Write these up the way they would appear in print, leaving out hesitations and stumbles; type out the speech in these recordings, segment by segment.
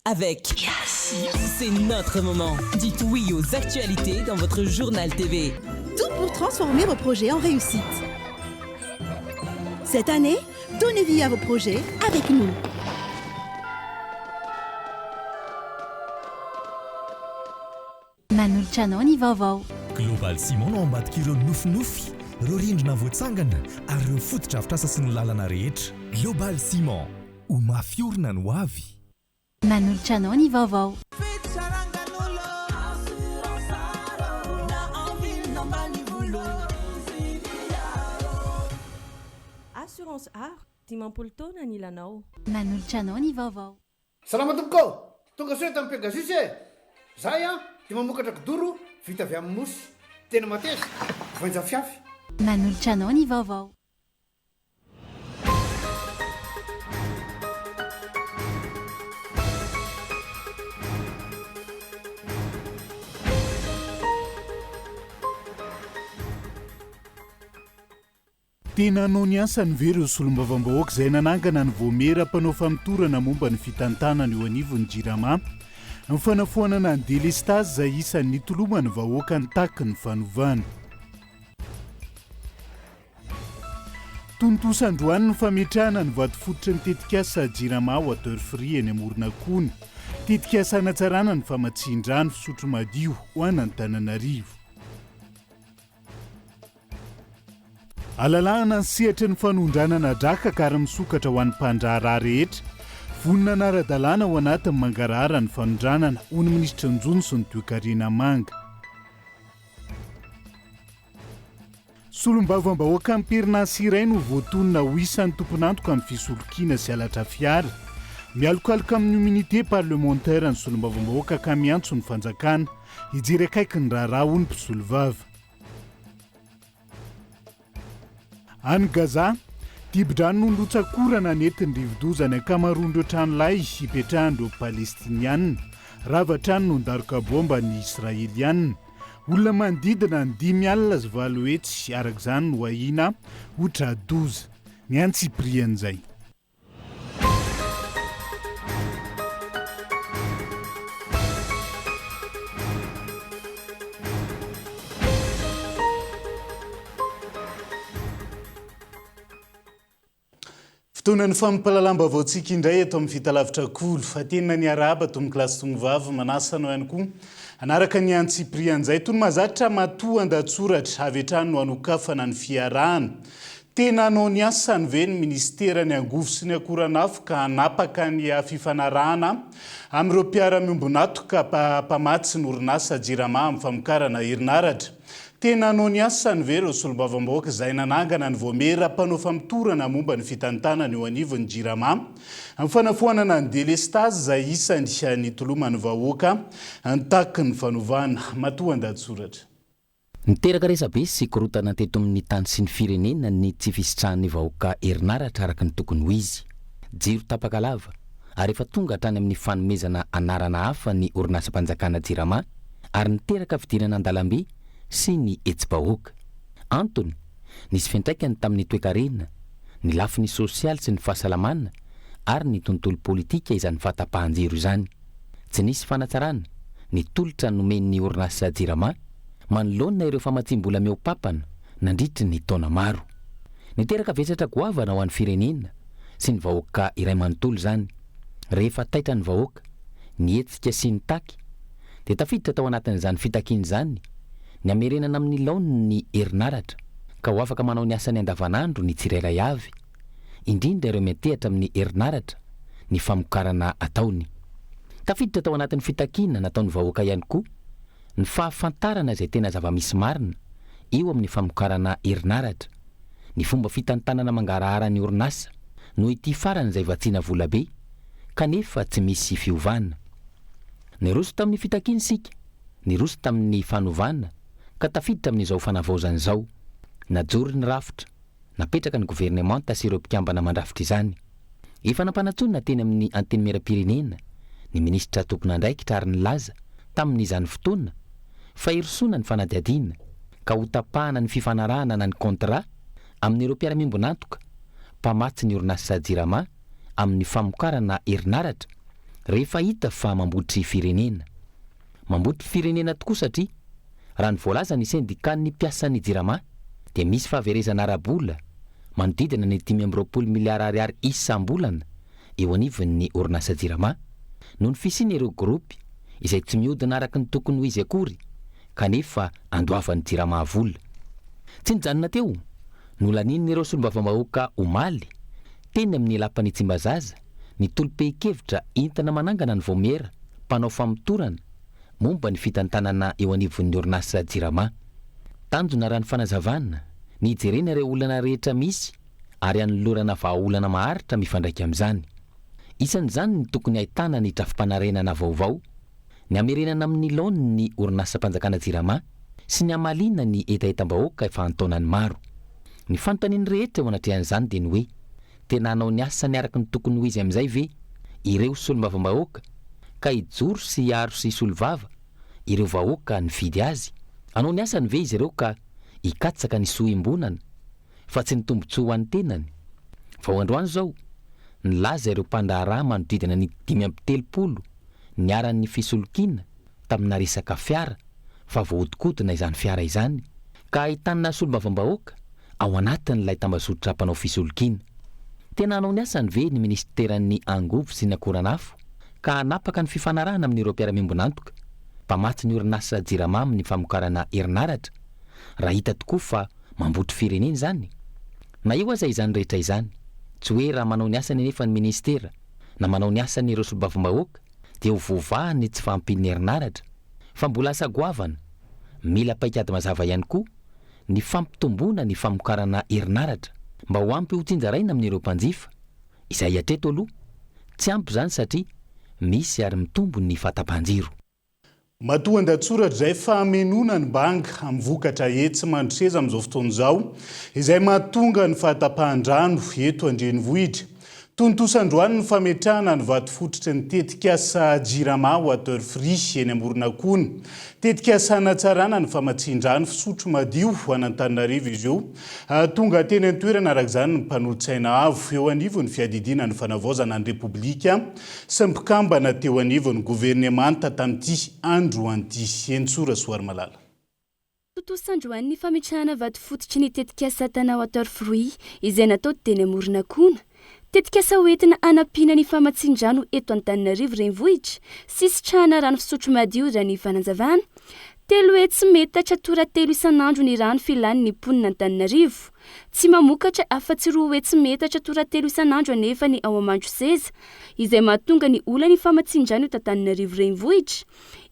Avec C'est notre moment. Dites oui aux actualités dans votre journal TV. Tout pour transformer vos projets en réussite. Cette année, donnez vie à vos projets avec nous. Manolotra anao ny vaovao. Global Ciment no ao ambadik'ireo nofinofy, ireo rindrina voatsangana ary ireo fotodrafitrasa sy ny lalana rehetra. Global Ciment, ho mafy orina ny ho avy. Manolotra anao ny vaovao. Assurance Aro, 50 taona anilanao. Manolotra anao ny vaovao. Salama tompoko ô! Tonga soa eto amin'ny Pegasus e! Zahay an dia mamokatra kidoro vita avy amin'ny mousse. Tena mateza, voainja fiafy. Manolotra anao ny vaovao. Tena hanao ny asany ve ireo solombavambahoaka izay nanangana ny vaomiera mpanao famotorana momba ny fitantanana eo anivon'ny Jirama? Ny fanafoanana ny delestazy izay isan'ny nitoloman'ny vahoaka nitaky ny fanovana. Tontosa androany ny fametrahana ny vatofototry ny tetikasa Jirama Water Free eny Amoronakona. Tetikasa hanatsarana ny famatsian-drano fisotro madio ho an'Antananarivo. Alalahana ny sehatry ny fanondranana drakaka ary misokatra ho an'ny mpandraharaha rehetra. Vonona hanara-dalàna ao anatin'ny mangarahara ny fanondranana, hoy ny minisitry ny Jono sy ny Toekarena manga. Solombavambahoaka am-perinasa iray no voatonona ho isan'ny tompon'antoka amin'ny fisolokiana sy halatra fiara. Mialokaloka amin'ny immunité parlementaire ny solombavambahoaka ka miantso ny fanjakana hijery akaiky ny raharaha, hoy ny mpisolovava. Any Gaza, dibo-drano noho ny rotsak'orana nentin'ny rivodoza ny ankamaroan'ireo tranolay ipetrahan'ireo Palestiniana. Rava hatrany noho ny daroka baomba ny Israeliana. Olona manodidina ny 850 araka izany no ahiana ho tra-doza. Ny antsipirian'izay. Fotoanan'ny fampahalalam-baovaontsika indray eto amin'ny Fitalavitra Kolo. Tena niarahaba tompokolahy sy tompovavy, manasa anao ihany koa hanaraka ny antsipirian'izay. Toy ny mahazatra, matoa an-dahatsoratra avy hatrany no hanokafana ny fiarahana. Tena hanao ny asany ve ny minisiteran'ny angovo sy ny akoranafo ka hanapaka ny fifanarahana amin'ireo mpiara-miombon'antoka mpamatsy ny orinasa Jirama amin'ny famokarana herinaratra? Tena hanao ny asany ve ireo solombavambahoaka izay nanangana ny vaomiera mpanao famotorana momba ny fitantanana eo anivon'ny Jirama amin'ny fanafoanana ny delestazy izay isany nitoloman'ny vahoaka nitaky ny fanovana matoandahatsoratra? Niteraka resabe sy korontana teto amin'ny tany sy ny firenena ny tsy fisitrahan'ny vahoaka herinaratra araka ny tokony ho izy. Jiro tapaka lava, ary efa tonga hatrany amin'ny fanomezana anarana hafa ny orinasam-panjakana Jirama ary niteraka fidinana an-dalambe sy ny hetsi-bahoaka. Antony, nisy fiantraikany tamin'ny toekarena, ny lafiny sosialy sy ny fahasalamana ary ny tontolo politika izany fahatapahan-jiro izany. Tsy nisy fanatsarana ny tolotra nomen'ny orinasa Jirama manoloana ireo famatsiam-bola mihoa-papana nandritry ny taona maro. Niteraka vesatra goavana ho an'ny firenena sy ny vahoaka iray manontolo izany. Rehefa taitra ny vahoaka, nihetsika sy nitaky, dia tafiditra tao anatin'izany fitakiana izany ny hamerenana amin'ny laoniny ny herinaratra ka ho afaka manao ny asany andavanandro ny tsirairay avy, indrindra ireo miantehatra amin'ny herinaratra ny famokarana ataony. Tafiditra tao anatin'ny fitakiana nataon'ny vahoaka ihany koa ny fahafantarana izay tena zava-misy marina eo amin'ny famokarana herinaratra, ny fomba fitantanana mangarahara ny orinasa noho ity farany izay vatsiana volabe kanefa tsy misy fiovana. Niroso tamin'ny fitakiana isika, niroso tamin'ny fanovana ka tafiditra amin'izao fanavaozana izao. Najoro ny rafitra, napetraka ny governemanta sy ireo mpikambana mandrafitra izany. Efa nampanantsoina teny amin'ny Antenimierampirenena ny minisitra tompon'andraikitra ary nilaza tamin'izany fotoana fa hirosoana ny fanadihadiana ka hotapahana ny fifanarahana na ny contrat amin'ireo mpiara-miombon'antoka mpamatsy ny orinasa Jirama amin'ny famokarana herinaratra. Rehefa hita fa mambotry firenena. Mambotry firenena tokoa satria raha ny voalazan'ny sendikan'ny mpiasan'ny Jirama dia misy fahaverezana ara-bola manodidina ny 25 miliara ariary isam-bolana eo anivon'ny orinasa Jirama noho ny fisian'ireo gropy izay tsy mihodina araka ny tokony ho izy akory kanefa andoavan'ny Jirama vola. Tsy nijanona teo, nolanian'ireo solombavambahoaka omaly teny amin'ny lapan'i Tsimbazaza ny tolo-pehin-kevitra entina manangana ny vaomiera mpanao famotorana momba ny fitantanana eo anivon'ny orinasa Jirama. Tanjona raha ny fanazavana, ny hijerena ireo olana rehetra misy ary hanolorana vahaolana maharitra mifandraika amin'izany. Isan'izany ny tokony hahitana ny drafi-panarenana vaovao, ny hamerenana amin'ny laoniny ny orinasam-panjakana Jirama sy ny hamaliana ny hetahetam-bahoaka efa an-taonany maro. Ny fanontanian'ny rehetra eo anatrehan'izany dia ny hoe, tena hanao ny asany araka ny tokony ho izy amin'izay ve ireo solombavambahoaka ka hijoro sy hiaro sy hisolo vava ireo vahoaka nifidy azy? Hanao ny asany ve izy ireo ka hikatsaka ny soa iombonana fa tsy ny tombontsoa ho an'ny tenany? Vao androany izao, nilaza ireo mpandraharaha manodidina ny 35 niharan'ny fisolokiana tamina resaka fiara fa voahodinkodina izany fiara izany ka ahitana solombavambahoaka ao anatin'ilay tambazotra mpanao fisolokiana. Tena hanao ny asany ve ny minisiteran'ny Angovo sy ny Akoranafo ka hanapaka ny fifanarahana amin'ireo mpiara-miombon'antoka mpamatsy ny orinasa Jirama amin'ny famokarana herinaratra raha hita tokoa fa mambotry firenena izany? Na eo aza izany rehetra izany, tsy hoe raha manao ny asany anefa ny minisitera na manao ny asany ireo solombavambahoaka dia ho voavaha ny tsy fahampian'ny herinaratra fa mbola asa goavana mila paikady mazava ihany koa ny fampitomboana ny famokarana herinaratra mba ho ampy ho tsinjaraina amin'ireo mpanjifa, izay hatreto aloha tsy ampy izany satria misy ary mitombo ny fahatapahan-jiro. Matoa an-datsoratra izay famenoana ny banga amin'ny vokatra etsy Mandroseza amin'izao fotoana izao, izay mahatonga ny fahatapahan-drano eto an-drenivohitra. Tontosa androany ny fametrahana ny vatofototry ny tetikasa Jirama Water Free eny Amoronakona. Tetikasa hanatsarana ny famatsian-drano fisotro madio ho an'Antananarivo izy io. Tonga teny an-toerana araka izany ny mpanolotsaina avo eo anivon'ny fiadidiana ny fanavaozana ny Repoblika sy ny mpikambana teo anivon'ny governemanta tamin'ity androany ity. Henintsoa Rasoarimalala. Tontosa androany ny fametrahana vato fototry ny tetikasa Tana Water Fruit izay natao teny Amoronakona. Tetikasa hoentina hanampiana ny famatsian-drano eto Antananarivo Renivohitra sy hisitrahana rano fisotro madio raha ny fanazavana. 300 metatra toratelo isan'andro ny rano filan'ny mponina Antananarivo. Tsy mamokatra afa-tsy 200 metatra toratelo isan'andro anefa ny ao Amandroseza izay mahatonga ny olan'ny famatsian-drano eto Antananarivo Renivohitra.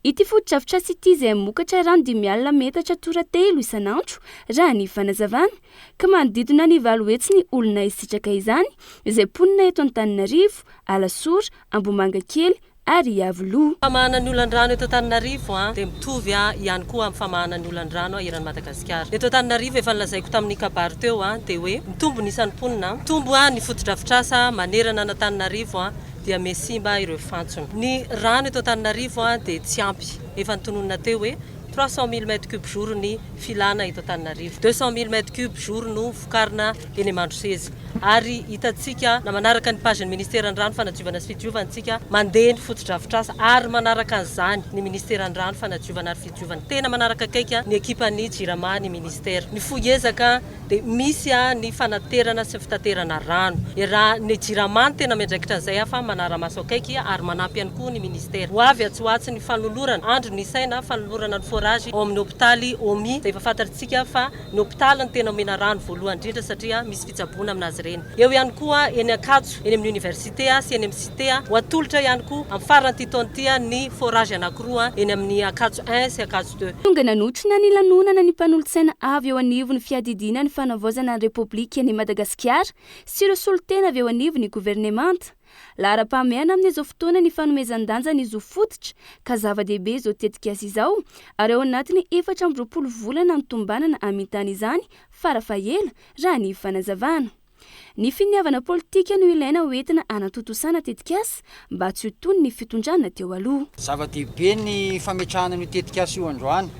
Ity fotodrafitrasa ity izay hamokatra rano 50 metatra toratelo isan'andro, raha ny fanazavana, ka manodidina ny 800 ny olona hisitraka izany, izay mponina eto Antananarivo, Alasora, Ambohimangakely ary Iavoloha. Famahana ny olan-drano eto Antananarivo dia mitovy ihany koa amin'ny famahana ny olan-drano eran'i Madagasikara. Eto Antananarivo, efa nolazaiko tamin'ny kabary teo, dia hoe mitombo ny isan'ny mponina, mitombo ny fotodrafitrasa manerana an'Antananarivo, dia mihasimba ireo fantsona. Ny rano eto Antananarivo dia tsy ampy. Efa notononina teo hoe 300 mille mètres cubes jour ny filana eto Antananarivo. 200 mille mètres cubes jour no vokarina eny Mandroseza. Ary hitantsika na manaraka ny page ny ministeran'ny rano, fanadiovana sy fidiovana isika, mandeha ny fotodrafitrasa ary manaraka an'izany ny ministeran'ny rano, fanadiovana ary fidiovana. Tena manaraka akaiky ny ekipan'ny Jirama ny ministera. Ny fohy ezaka dia misy ny fanaterana sy ny fitaterana rano. Raha ny Jirama no tena miandraikitra an'izay fa manara-maso akaiky ary manampy ihany koa ny ministera. Ho avy atsy ho atsy ny fanolorana, andro ny isaina, fanolorana ny forage ao amin'ny hopitaly HOMI izay efa fantatritsika fa ny hopitaly no tena omena rano voalohany indrindra satria misy fitsaboana amin'azy ireny. Eo ihany koa eny Ankatso, eny amin'ny université sy eny amin'ny cité. Ho atolotra ihany koa amin'ny faran'ity taona ity ny forage anankiroa eny amin'ny Ankatso un sy Ankatso deux. Tonga nanotrona ny lanonana ny mpanolotsaina avy eo anivon'ny fiadidiana ny fanavaozana ny Repoblikan'i Madagasikara sy ireo solontena avy eo anivon'ny governemanta. Laharam-pahamehana amin'izao fotoana ny fanomezan-danja ny zo fototra ka zava-dehibe izao tetikasa izao ary ao anatin'ny 24 volana ny tombanana hamitana izany fara-fahela raha ny fanazavana. Ny finiavana politika no ilaina hoentina hanatontosana tetikasa mba tsy ho toy ny fitondrana teo aloha. Zava-dehibe ny fametrahana an'io tetikasa io androany,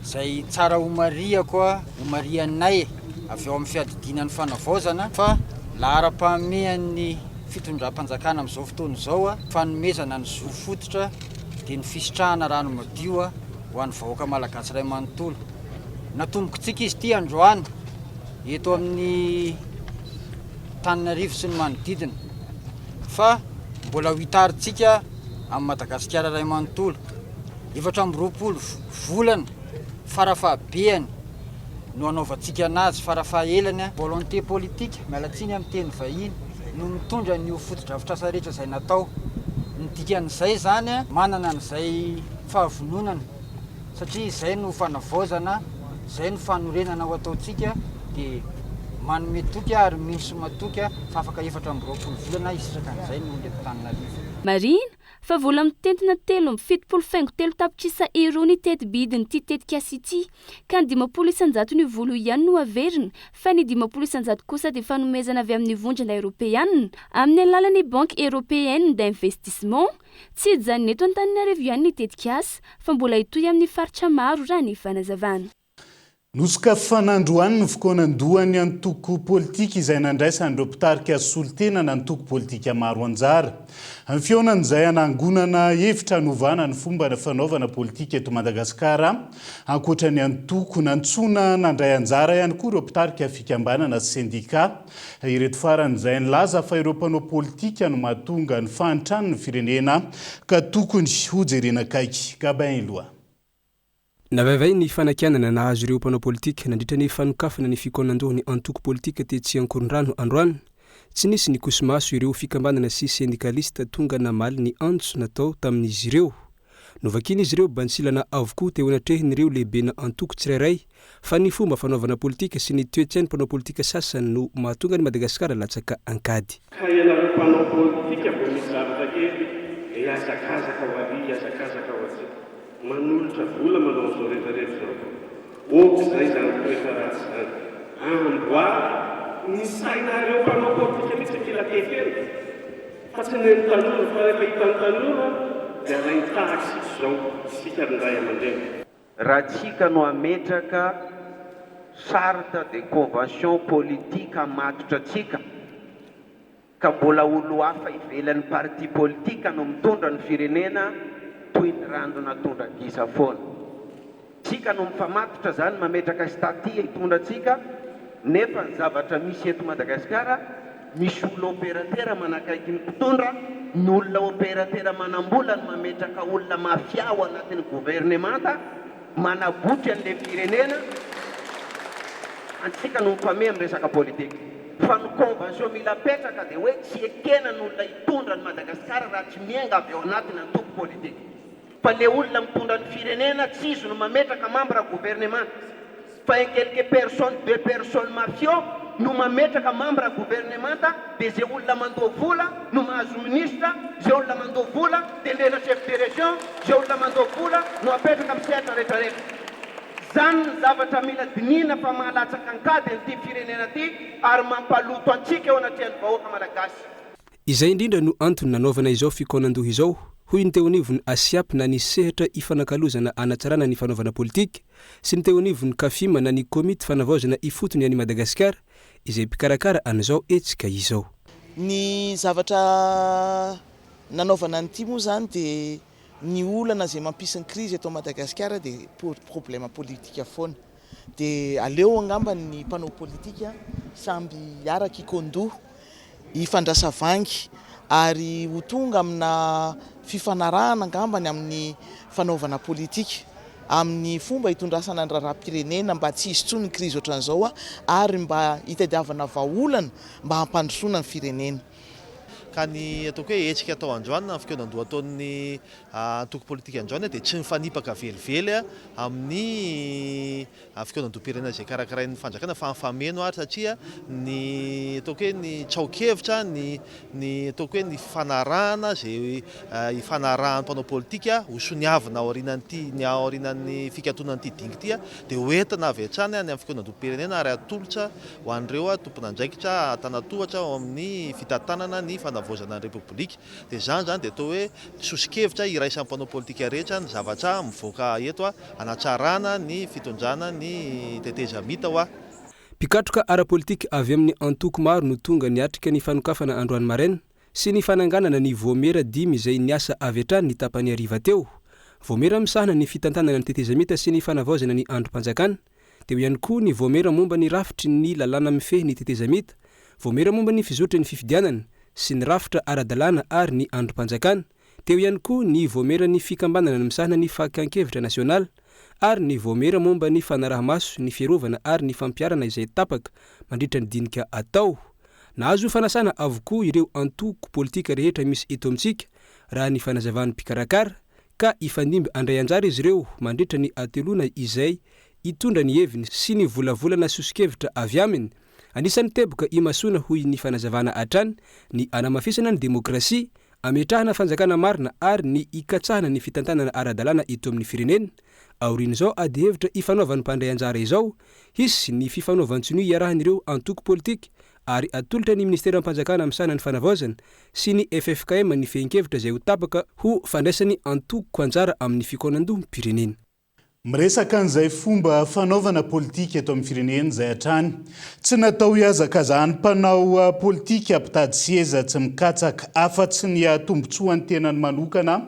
izay tsara homarihako, homarihanay avy ao amin'ny fiadidiana ny fanavaozana fa laharam-pahamehan'ny. fitondram-panjakana amin'izao fotoana izao, fanomezana ny zo fototra dia ny fisitrahana rano madio ho an'ny vahoaka malagasy iray manontolo. Natombokintsika izy ity androany eto amin'ny Tananarivo sy ny manodidina fa mbola ho hitarintsika amin'i Madagasikara iray manontolo. 24 volana farafahabehany no anaovantsika anazy farafahaelany. Volonté politique, miala tsiny amin'ny teny vahiny, no mitondra an'io fotodrafitrasa rehetra izay natao. Ny dikan'izay izany, manana an'izay fahavononana satria izay no fanavaozana, izay no fanorenana ho ataontsika dia manome toky aho ary mino sy matoky fa afaka 24 volana hisitraka an'izay ny olona eto Antananarivo. Marihina fa vola mitentina 73 faingo 3 tapitrisa euros ny teti-bidin'ity tetikasa ity, ka ny 50 isan-jaton'io vola io ihany no averina, fa ny 50% kosa dia fanomezana avy amin'ny Vondrona Eoropeanina amin'ny alalan'ny Banque Européenne d'Investissement. Tsy hijanona eto Antananarivo ihany ny tetikasa, fa mbola hitohy amin'ny faritra maro raha ny fanazavana. Nosokafana androany ny fikaonandohan'ny antoko politika izay nandraisan'ireo mpitarika solontena n'antoko politika maro anjara. Ny fihaonana izay hanangonana hevitra hanovana ny fomba fanaovana politika eto Madagasikara. Ankoatra ny antoko, nantsoina nandray anjara ihany koa ireo mpitarika fikambanana sy sendika. Ireto farany izay nilaza fa ireo mpanao politika no mahatonga ny fahantran'ny firenena ka tokony hojerena akaiky. Gabin Eloa. Navaivay ny fanakianana nahazo ireo mpanao politika nandritra ny fanokafana ny fikaonandohan'ny antoko politika tetsy Ankorondrano androany. Tsy nisy ny koso-maso ireo fikambanana sy sendikalista tonga namaly ny antso natao tamin'izy ireo. Novakian'izy ireo bantsilana avokoa teo anatrehin'ireo lehibena antoko tsirairay fa ny fomba fanaovana politika sy ny toe-tsain'ny mpanao politika sasany no mahatonga an'i Madagasikara latsaka an-kady. Ka ianareo mpanao politika vao misy zavatra kely dia hihazakazaka ho ary, hihazakazaka ho atsy. Manolotra vola manao an'izao rehetra rehetra izao. Ok izay izany toetra ratsy izany. Amboary ny sainareo mpanao politika mihitsy mila tefena. Fa tsy ny an'ny tanora, fa rehefa hitan'ny tanora dia alainy tahaka isika izao, isika ry ray aman-dreny. Raha tsika no hametraka charte de convention politique hamatotra antsika ka mbola olo hafa ivelan'ny parti politique no mitondra ny firenena toy ny ranjona tondra gisa foana. Tsika no mifamatotra zany mametraka statut hitondra antsika nefa ny zavatra misy eto Madagasikara misy olona operatera manakaiky ny mpitondra, ny olona operatera manambola no mametraka olona mafia ao anatin'ny governemanta manabotry an'le firenena, antsika no mifamehy amin'ny resaka politika. Fa ny convention mila apetraka dia hoe tsy ekena ny olona hitondra an'i Madagasikara raha tsy miainga avy ao anatin'ny antoko politika. Fa le olona mitondra ny firenena tsy izy no mametraka membre gouvernement fa un quelque personne deux personnes mafieux no mametraka membre gouvernementa de ze olona mandoa vola no mahazo ministre, ze olona mandoa vola tendrena chef de region, ze olona mandoa vola no apetraka am sehatra rehetra rehetra. Zany ny zavatra mila dinihina fa mahalatsaka ankady an'ity firenena ty ary mampaloto antsika eo anatrehan'ny vahoaka malagasy. Izay indrindra no antony nanaovana izao fikaonandoha izao, hoy ny teo anivon'ny Asiap na ny sehatra ifanakalozana hanatsarana ny fanaovana politika, sy ny teo anivon'ny Cafim na ny komity fanavaozana ifotony an'i Madagasikara, izay mpikarakara an'izao hetsika izao. Ny zavatra nanaovana an'ity moa izany dia ny olana izay mampisy ny krizy eto Madagasikara dia problème politika foana. Dia aleo angamba ny mpanao politika samby hiaraka hikaondoha, hifandrasa vangy ary ho tonga amina fifanarahana angamba ny amin'ny fanaovana politika, amin'ny fomba hitondrasana ny raharaham-pirenena mba tsy hisy intsony ny krizy ohatran'izao ary mba hitadiavana vahaolana mba hampandrosoana ny firenena. Ka ny ataoko hoe hetsika atao androany na ny fikaonandoha ataon'ny antoko politika androany dia tsy mifanipaka velively amin'ny fikaonandoham-pirenena izay karakarain'ny fanjakana fa mifameno ary satria ny ataoko hoe ny tsaokevitra, ny ny ataoko hoe ny fifanarahana izay ifanarahan'ny mpanao politika ho soniavina aorianan'ity ny aorianan'ny fikatonan'ity dinga ity dia ho entina avy hatrany any amin'ny fikaonandoham-pirenena ary atolotra ho an'ireo tompon'andraikitra antanantohatra ao amin'ny fitantanana ny fanavaozana ny Repoblika. Dia izany izany dia atao hoe soso-kevitra iraisan'ny mpanao politika rehetra ny zavatra mivoaka eto hanatsarana ny fitondrana ny tetezamita hoa. Mpikatroka ara-politika avy amin'ny antoko maro no tonga niatrika ny fanokafana androany maraina. sy ny fananganana ny vaomiera dimy izay niasa avy hatrany ny tapany hariva teo. Vaomiera misahana ny fitantanana ny tetezamita sy ny fanavaozana ny andrim-panjakana. Teo ihany koa ny vaomiera momba ny rafitry ny lalàna mifehy ny tetezamita, vaomiera momba ny fizotry ny fifidianana sy ny rafitra ara-dalàna ary ny andrim-panjakana. Teo ihany koa ny vaomieran'ny fikambanana misahana ny fakan-kevitra nasionaly ary ny vaomiera momba ny fanaraha-maso ny fiarovana ary ny fampiharana izay tapaka mandritra ny dinika atao. Nahazo fanasana avokoa ireo antoko politika rehetra misy eto amintsika raha ny fanazavan'ny mpikarakara ka hifandimby handray anjara izy ireo mandritra ny hateloana izay hitondra ny heviny sy ny volavolana soso-kevitra avy aminy. Anisan'ny teboka imasoana hoy ny fanazavana hatrany ny hanamafisana ny demokrasia, ametrahana fanjakana marina ary ny hikatsahana ny fitantanana ara-dalàna eto amin'ny firenena. Aorian'izao adihevitra ifanaovan'ny mpandray anjara izao, hisy ny fifanaovan-tsonia iarahan'ireo antoko politika ary atolotra ny minisiteram-panjakana misahana ny fanavaozana sy ny ffkm ny fehin-kevitra izay ho tapaka ho fandraisan'ny antoko anjara amin'ny fikaonandoham-pirenena. Miresaka an'izay fomba fanaovana politika eto amin'ny firenena izay hatrany. Tsy natao hihazakazahan'ny mpanao politika mpitady seza tsy mikatsaka afa-tsy ny tombontsoan'ny tenany manokana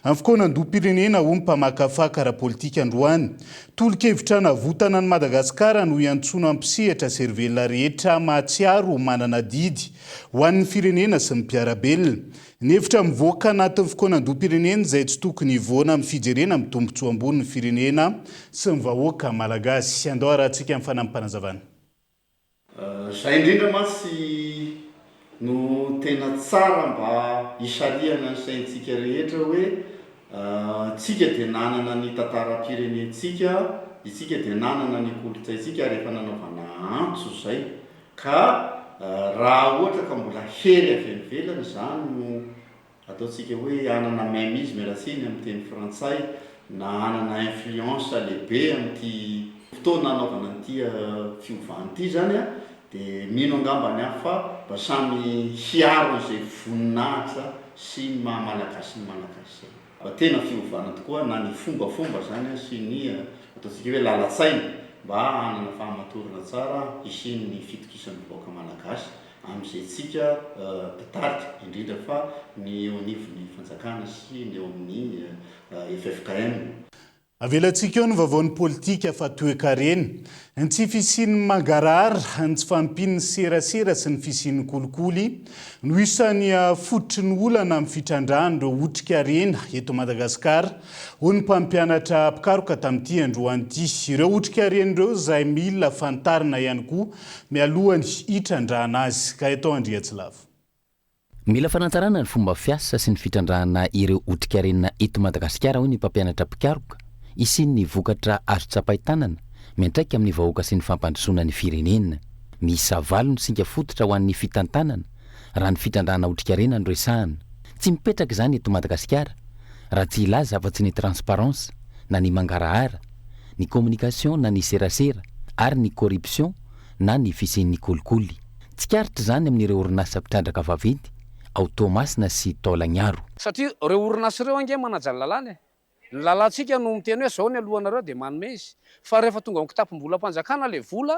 ny fikaonandoham-pirenena hoy ny mpamakafaka ara-politika androany. Tolo-kevitra hanavotana an'i Madagasikara no iantsoana mpisehatra sy herivelona rehetra mahatsiaro ho manana adidy ho an'ny firenena sy ny mpiara-belona. Ny hevitra mivoaka anatin'ny fikaonandoham-pirenena izay tsy tokony hivoana amin'ny fijerena amin'ny tombontsoa ambony ny firenena sy ny vahoaka malagasy. Andao harahantsika ny fanampim-panazavana. Izay indrindra mantsy no tena tsara mba hisarihana ny saintsika rehetra hoe tsika dia nanana ny tantaram-pirenentsika, itsika dia nanana ny kolontsaintsika ary efa nanaovana antso izay Ka raha ohatra ka mbola hery avy any ivelany izany no ataontsika hoe hanana main mise, miala tsiny amin'ny teny frantsay, na hanana influence lehibe amin'ity fotoana hanaovana an'ity fiovana ity izany an, dia mino angambany aho fa mba samy hiaro an'izay voninahitra sy ny maha malagasy ny malagasy izay. Fa tena fiovana tokoa na ny fombafomba izany sy ny ataontsika hoe lalan-tsaina mba hanana fahamatorana tsara hisian'ny fitokisan'ny vahoaka malagasy amin'izay tsika mpitarika indrindra fa ny eo anivon'ny fanjakana sy ny eo amin'ny ffkm. Avelantsika eo ny vaovaon'ny politika fa toekarena. Ny tsy fisian'ny mangarahara, ny tsy fahampian'ny serasera sy ny fisian'ny kolikoly no isan'ny fototry ny olana amin'ny fitrandrahana ireo otrikarena eto Madagasikara, hoy ny mpampianatra mpikaroka tamin'ity androany ity. Ireo otrikarena ireo izay mila fantarina ihany koa mialohan'ny hitrandrahana azy. Gaëtan Andriatsilavo. Mila fanatsarana ny fomba fiasa sy ny fitrandrahana ireo otrikarenina eto Madagasikara hoy ny mpampianatra mpikaroka, hisian'ny vokatra azo tsapain-tanana miantraika amin'ny vahoaka sy ny fampandrosoana ny firenena. Miisa valo ny singa fototra ho an'ny fitantanana raha ny fitrandrahana otrikarena no resahana. Tsy mipetraka izany eto Madagasikara raha tsy hilaza afa-tsy ny transparence na ny mangarahara, ny communication na ny serasera ary ny corruption na ny fisian'ny kolikoly. Tsikaritra izany amin'ireo orinasa mpitrandraka vaventy ao Toamasina sy Taolagnaro. Satria ireo orinasa ireo ange manaja ny lalàna e! Ny lalàntsika no miteny hoe zao ny alohanareo dia manome izy. Fa rehefa tonga ao an-kitapom-bolam-panjakana ilay vola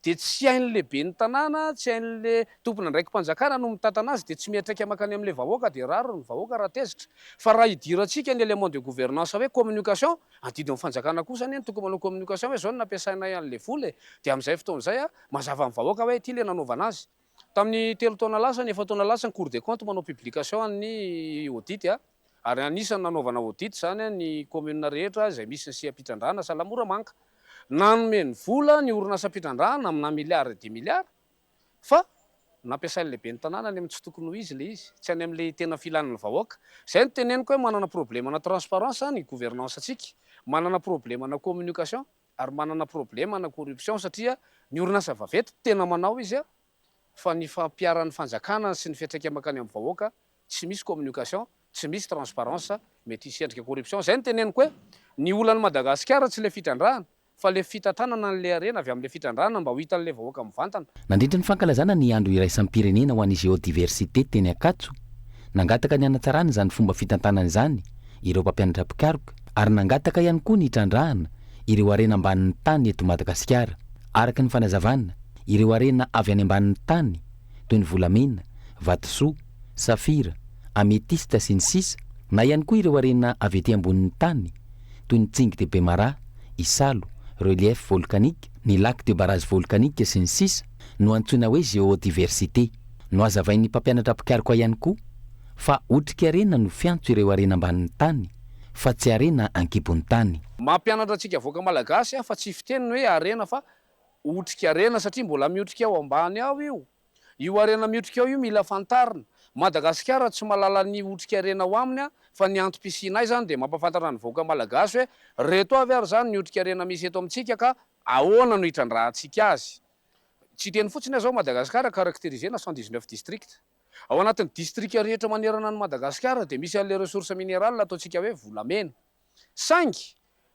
dia tsy hain'ilay ben'ny tanàna, tsy hain'ilay tompon'andraiki-panjakana no mitantana azy dia tsy miantraika mankany amin'ilay vahoaka dia rariny ny vahoaka raha tezitra. Fa raha idirantsika ny élément de gouvernance hoe communication, adidin'ny fanjakana kosa anie no tokony manao communication hoe zao no nampiasainay an'ilay vola e! Dia amin'izay fotoana izay Mazava amin'ny vahoaka hoe ity ilay nanaovana azy. Tamin'ny telo taona lasa, ny efa-taona lasa ny Cour des comptes manao publication an'ny audit ary anisan'ny nanaovana audit izany ny commune rehetra izay misy ny seha-pitrandrahana sahala Moramanga. Nanome ny vola ny orinasam-pitrandrahana amina milliards et des milliards fa nampiasain'ilay ben'ny tanàna any amin'ny tsy tokony ho izy ilay izy, tsy any amin'ilay tena filan'ny vahoaka. Izay no teneniko hoe manana problème-na transparence ny gouvernance-ntsika, manana problème-na communication. ary manana problema na corruption satria ny orinasa vaventy tena manao izy fa ny fampiharan'ny fanjakana sy ny fiantraika mankany amin'ny vahoaka tsy misy communication, tsy misy transparence, mety hisy endrika corruption, zay no teneniko hoe ny olan'i Madagasikara tsy le fitrandrahana fa le fitantanana an'le harena avy amin'le fitrandrahana mba ho hitan'le vahoaka mivantana. Nandritra ny fankalazana ny andro iraisam-pirenena ho an'ny géodiversité teny Ankatso, nangataka ny hanatsarana izany fomba fitantanana izany ireo mpampianatra mpikaroka ary nangataka ihany koa ny hitrandrahana ireo harena ambanin'ny tany eto Madagasikara. Araka ny fanazavana, ireo harena avy any ambanin'ny tany, toy ny volamena, vatosoa, safira, ametista sy ny sisa na ihany koa ireo harena avy ety ambonin'ny tany toy ny Tsingy de Bemaraha, Isalo, relief volcanique, ny lac de barrage volcanique sy ny sisa no antsoina hoe géodiversité. Nohazavain'ny mpampianatra mpikaroka ihany koa fa otrikarena no fiantso ireo harena ambanin'ny tany fa tsy harena ankibon'ny tany. Mampianatra antsika vahoaka malagasy aho fa tsy fiteny ny hoe harena fa otrikarena satria mbola miotrika ao ambany ao io. Io harena miotrika ao io mila fantarina. Madagasikara tsy mahalala ny otrikarena ao aminy fa ny antom-pisianay izany dia mampahafantatra ny vahoaka malagasy hoe reto avy ary izany ny otrikarena misy eto amintsika ka ahoana no hitrandrahantsika azy. Tsy hiteny fotsiny aho izao, Madagasikara caractérisé-na 119 districts. Ao anatin'ny distrika rehetra manerana an'i Madagasikara dia misy an'ilay ressource minérale ataontsika hoe volamena. Saingy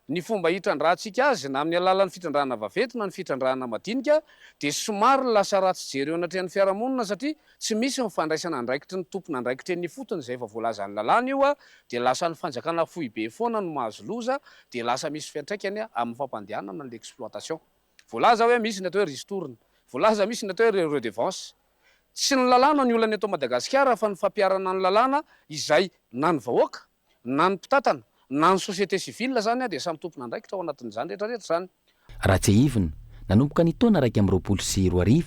ny fomba hitrandrahantsika azy na amin'ny alalan'ny fitrandrahana vaventy na ny fitrandrahana madinika dia somary lasa ratsy jery eo anatrehan'ny fiarahamonina satria tsy misy ny fandraisana andraikitry ny tompon'andraikitra eny ifotony izay efa voalazan'ny lalàna io dia lasa ny fanjakana foibe foana no mahazo loza dia lasa misy fiantraikany amin'ny fampandehanana ny exploitation. Voalaza hoe misy ny atao hoe ristourne, voalaza misy ny atao hoe redevance. Tsy ny lalàna ny olana eto Madagasikara fa ny fampiharana ny lalàna izay na ny vahoaka na ny mpitantana na ny société civile izany dia samy tompon'andraikitra ao anatin'izany rehetra rehetra izany. Raha tsiahivina, nanomboka ny taona 2021,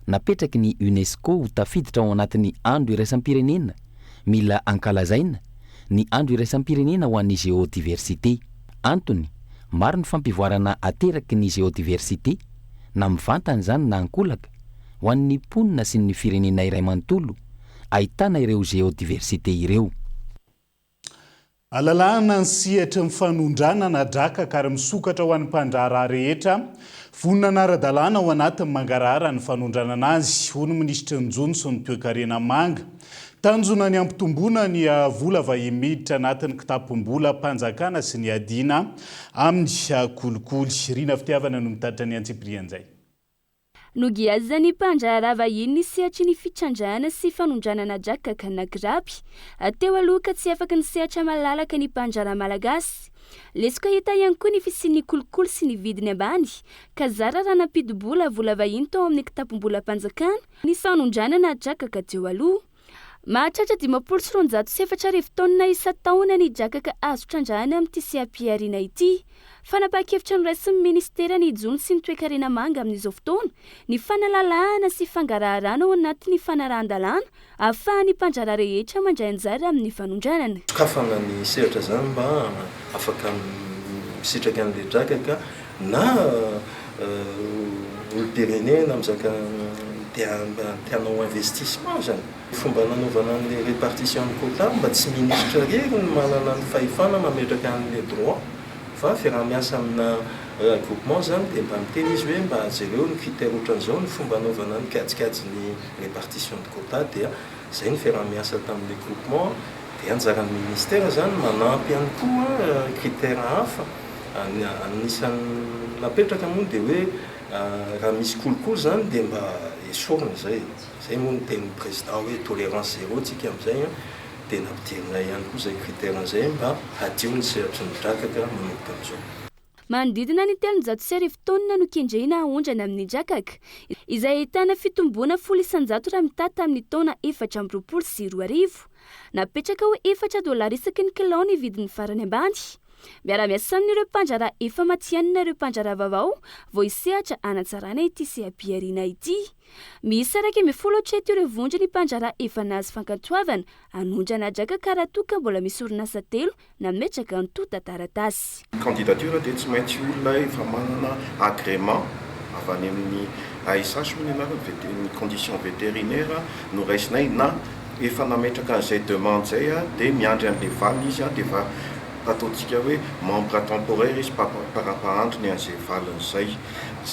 napetraky ny Unesco ho tafiditra ao anatin'ny Andro iraisam-pirenena mila ankalazaina ny Andro iraisam-pirenena ho an'ny géodiversité. Antony, maro ny fampivoarana ateraky ny géodiversité, na mivantana izany na ankolaka, ho an'ny mponina sy ny firenena iray manontolo ahitana ireo géodiversité ireo. Alalahana ny sehatry ny fanondranana drakaka ary misokatra ho an'ny mpandraharaha rehetra vonona hanara-dalàna ao anatin'ny mangarahara ny fanondranana azy, hoy ny minisitry ny Jono sy ny Toekarena manga. Tanjona ny hampitomboana ny vola vahiny miditra anatin'ny kitapom-bolam-panjakana sy ny hiadiana amin'ny kolikoly. Rina Fitiavana no mitatitra ny antsipirian'izay. Nogiazan'ny mpandraharaha vahiny ny sehatry ny fitrandrahana sy fanondranana drakaka na grapy teo aloha ka tsy afaky nisehatra malalaka ny mpandraharaha malagasy. Lesoka hita ihany koa ny fisian'ny kolikoly sy ny vidiny ambany ka zara raha nampidi-bola vola vahiny tao amin'ny kitapom-bolam-panjakana ny fanondranana drakaka teo aloha. Mahatratra 250 taonina isan-taona ny drakaka azo trandrahana amin'ity seha-pihariana ity. Fanapahan-kevitra noraisin'ny minisiteran'ny Jono sy ny Toekarena Manga amin'izao fotoana ny fanalalahana sy fangaraharana ao anatin'ny fanarahan-dalàna ahafahan'ny mpandraharaha rehetra mandray anjara amin'ny fanondranana. Sokafana ny sehatra izany mba afaka misitraka an'ilay drakaka na olom-pirenena mizaka te te hanao investissement zany. Fomba nanaovana an'ilay répartition ny quota mba tsy ministra irery no manana ny fahefana mametraka an'ilay droit fa fiaraha-miasa amina groupement zany dia mba miteny izy hoe mba jereo ny critère otran'izao ny fomba anaovana ny kajikajy ny répartition de quota dia zay ny fiaraha-miasa tamin'ilay groupement dia anjaran'ny ministère zany manampy ihany koa critère hafa. Anisan'ny napetraka moa dia hoe raha misy kolikoly izany dia mba esorina izay. Izay moa no tenin'ny président hoe tolérance zéro tsika amin'izay an, dia nampidirinay ihany koa izay critère izay mba hadio ny sehatry ny drakaka manomboka amin'izao. Manodidina ny 300 taonina no kendrena haondrana amin'ny drakaka, izay ahitana fitomboana 10% raha mitaha tamin'ny taona 2024. Napetraka ho efatra dolara isaky ny kilao ny vidiny farany ambany. Miara-miasa amin'ireo mpandraharaha efa matihanina ireo mpandraharaha vaovao vao hisehatra hanatsarana ity seha-pihariana ity. Miisa 11 hatreto ireo vondron'ny mpandraharaha efa nahazo fankatoavana hanondrana drakaka raha toa ka mbola misy orinasa telo nametraka antontan-taratasy. Ny candidature dia tsy maintsy olona efa manana agrément avy any amin'ny ASH hoy ny anarany, ny condition vétérinaire no raisinay na efa nametraka an'izay demande izay dia miandry an'ilay valiny izy dia efa ataontsika hoe membre temporaire izy parapahandriny an'izay valiny izay.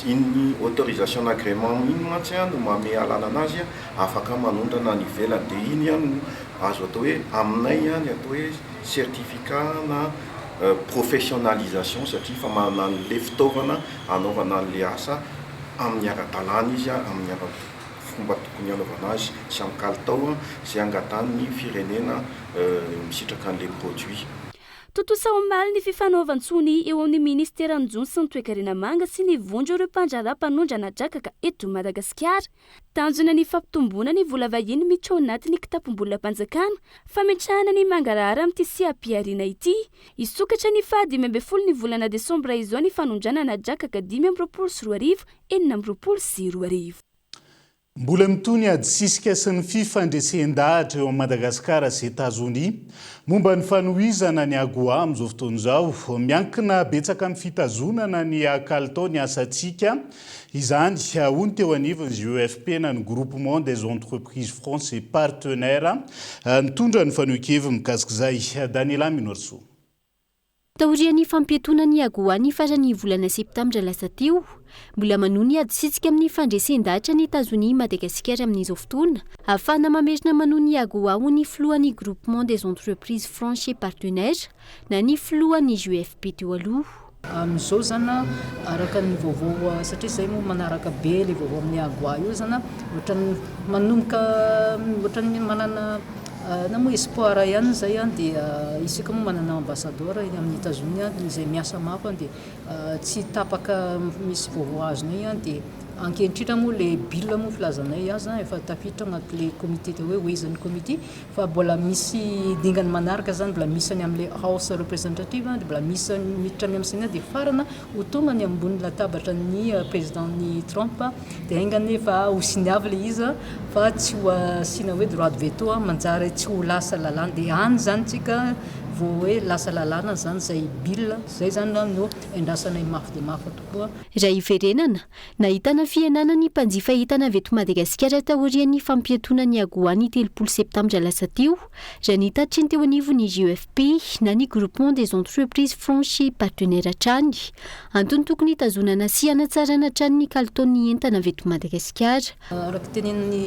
Iny autorisation agrément iny mantsy no manome alalana azy afaka manondrana any ivelany dia iny no azo atao hoe aminay ny atao hoe certificat na professionnalisation satria efa manana an'ilay fitaovana hanaovana an'ilay asa amin'ny ara-dalàna izy amin'ny ara fomba tokony hanaovana azy sy amin'ny kalitao izay angatahan'ny firenena misitraka an'ilay produit. Tontosa omaly ny fifanaovan-tsonia eo amin'ny Ministeran'ny Jono sy ny Toekarena Manga sy ny Vondron'ireo mpandraharaha mpanondrana drakaka eto Madagasikara. Tanjona ny fampitomboana ny vola vahiny miditra ao anatin'ny kitapom-bolam-panjakana, fametrahana ny mangarahara amin'ity seha-pihariana ity. Hisokatra ny faha 15 ny volana desambra izao ny fanondranana drakaka 2025 2026. Mbola mitohy ny adisisika sy ny fifandresen-dahatra eo amin'i Madagasikara sy Etazonia momba ny fanohizana ny AGOA amin'izao fotoana izao. Miankina betsaka amin'ny fitazonana ny kalitao ny asantsika izany, hoy ny teo anivon'ny GEFP na ny Groupement des Entreprises Franches et Partenaires nitondra ny fanehoan-keviny mikasika izay. Daniela Minoarisoa. Taorian'ny fampiatoana ny Agoa ny faran'ny volana septambra lasa teo, mbola manohy ny adisisika amin'ny fandresen-dahatra an'i Etazonia i Madagasikara amin'izao fotoana, ahafahana mamerina manohy ny Agoa ho ny filohan'ny Groupement des Entreprises Franches et Partenaires na ny filohan'ny GEFP teo aloha. Amin'izao izany araka ny vaovao satria izay moa manaraka be ilay vaovao amin'ny Agoa io izany, ohatran'ny manomboka ohatran'ny manana Na moa espoir ihany izay an, dia isika moa manana ambassador eny amin'ny Etazonia an, izay miasa mafy an, dia tsy tapaka misy vaovao azonay an, dia ankehitriny moa ilay bill moa filazanay azy an, efa tafiditra anatin'ilay comité atao hoe Wazen committee, fa mbola misy dingana manaraka izany, mbola misy any amin'ilay House representative an, dia mbola misy miditra any amin'ny Sénat, dia farany ho tonga any ambony latabatra ny président ny Trump dia enga anie fa ho siniavy ilay izy fa tsy ho asiana hoe droit de veto manjary tsy ho lasa lalàna dia any izany tsika vao hoe lasa lalàna izany izay bill izay izany no endrasanay mafy dia mafy tokoa. Raha hiverenana, nahitana fihenana ny mpanjifa entana avy eto Madagasikara taorian'ny fampiatoana ny Agoa ny 30 septambra lasa teo, raha ny tatitry ny teo anivon'ny GEFP na ny Groupement des Entreprises Franches Partenaires hatrany. Antony tokony hitazonana sy hanatsarana hatrany ny kalitaon'ny entana avy eto Madagasikara. Araka ny tenenin'ny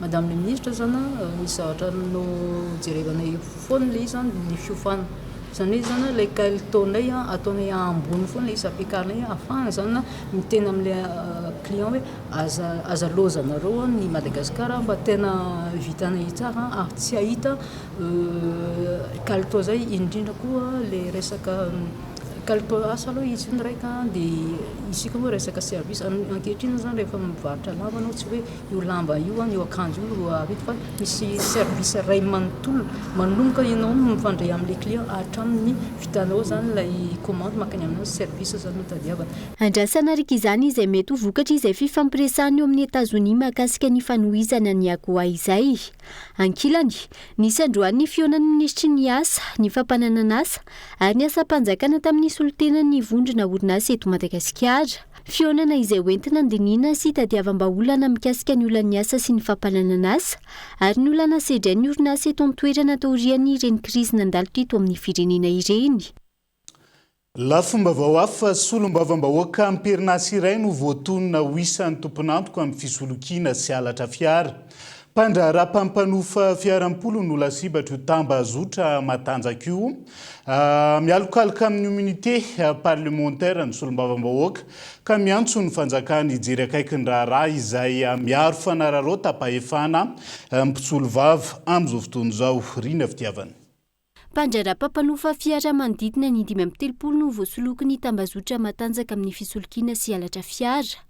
Madame le Ministre zany, misy zavatra nojerevanay foana ilay izy zany, ny fiofana. Izany hoe zany ilay kalitaonay ataonay ambony foana ilay izy, ampiakarinay ahafahana zany miteny amin'ilay client hoe Aza aza lozanareo ny Madagascar fa tena vitanay tsara ary tsy hahita kalitao zay indrindra koa le resaka kalitao asa aloha izy io ny raika de isika moa resaka service ankehitriny zany rehefa mivarotra lamba anao tsy hoe io lamba io an io akanjo io no amidy fa misy service ray manontolo manomboka ianao mifandray amle client hatramin'ny vitanao zany ilay commande mankany aminao service zany no tadiavana. Andrasana araka izany izay mety ho vokatry izay fifampiresahana eo amin'i Etazonia mahakasika ny fanohizana ny AGOA izay. Ankilany, nisy androany ny fihaonan'ny minisitry ny Asa, ny fampananan'asa ary ny asam-panjakana tamin'ny solontenan'ny vondrona orinasa eto Madagasikara. Fihaonana izay hoentina handinihina sy hitadiavam-bahaolana mikasika ny olan'ny asa sy ny fampananan'asa ary ny olana sedrain'ny orinasa eto an-toerana taorian'ireny krizy nandalo teto amin'ny firenena ireny. Lafim-baovao hafa, solombavambahoaka am-perinasa iray no voatonona ho isan'ny tompon'antoka amin'ny fisolokiana sy halatra fiara. Mpandraharaha mpampanofa fiara am-polony no lasibatr'io tambazotra matanjaka io. Mialokaloka amin'ny immunité parlementaire ny solombavambahoaka ka miantso ny fanjakana hijery akaiky ny raharaha izay miaro fanararaotam-pahefana mpisolovava amin'izao fotoana izao. Rina Fitiavana. Mpandraharaha mpampanofa fiara manodidina ny 35 no voasoloky ny tambazotra matanjaka amin'ny fisolokiana sy halatra fiara.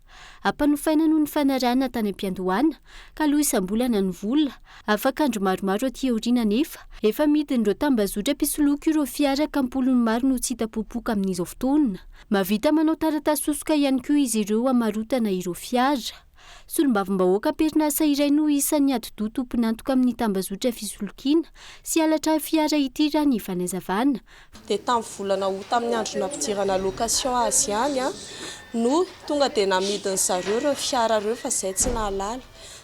Ampanofaina noho ny fanarahana tany am-piandohana, ka aloa isam-bolana ny vola. Afaka andro maromaro aty aoriana anefa, efa amidin'ireo tambazotra mpisoloky ireo fiara ka am-polony maro no tsy hita popoka amin'izao fotoana. Mahavita manao taratasy hosoka ihany koa izy ireo hamarotana ireo fiara. Solombavambahoaka am-perinasa iray no isan'ny atidoha tompon'antoka amin'ny tambazotra fisolokiana sy halatra fiara ity raha ny fanazavana. Dia tamin'ny volana août tamin'ny andro nampidirana location azy ihany no tonga dia namidiny zareo ireo fiara ireo fa izay tsy nahalala.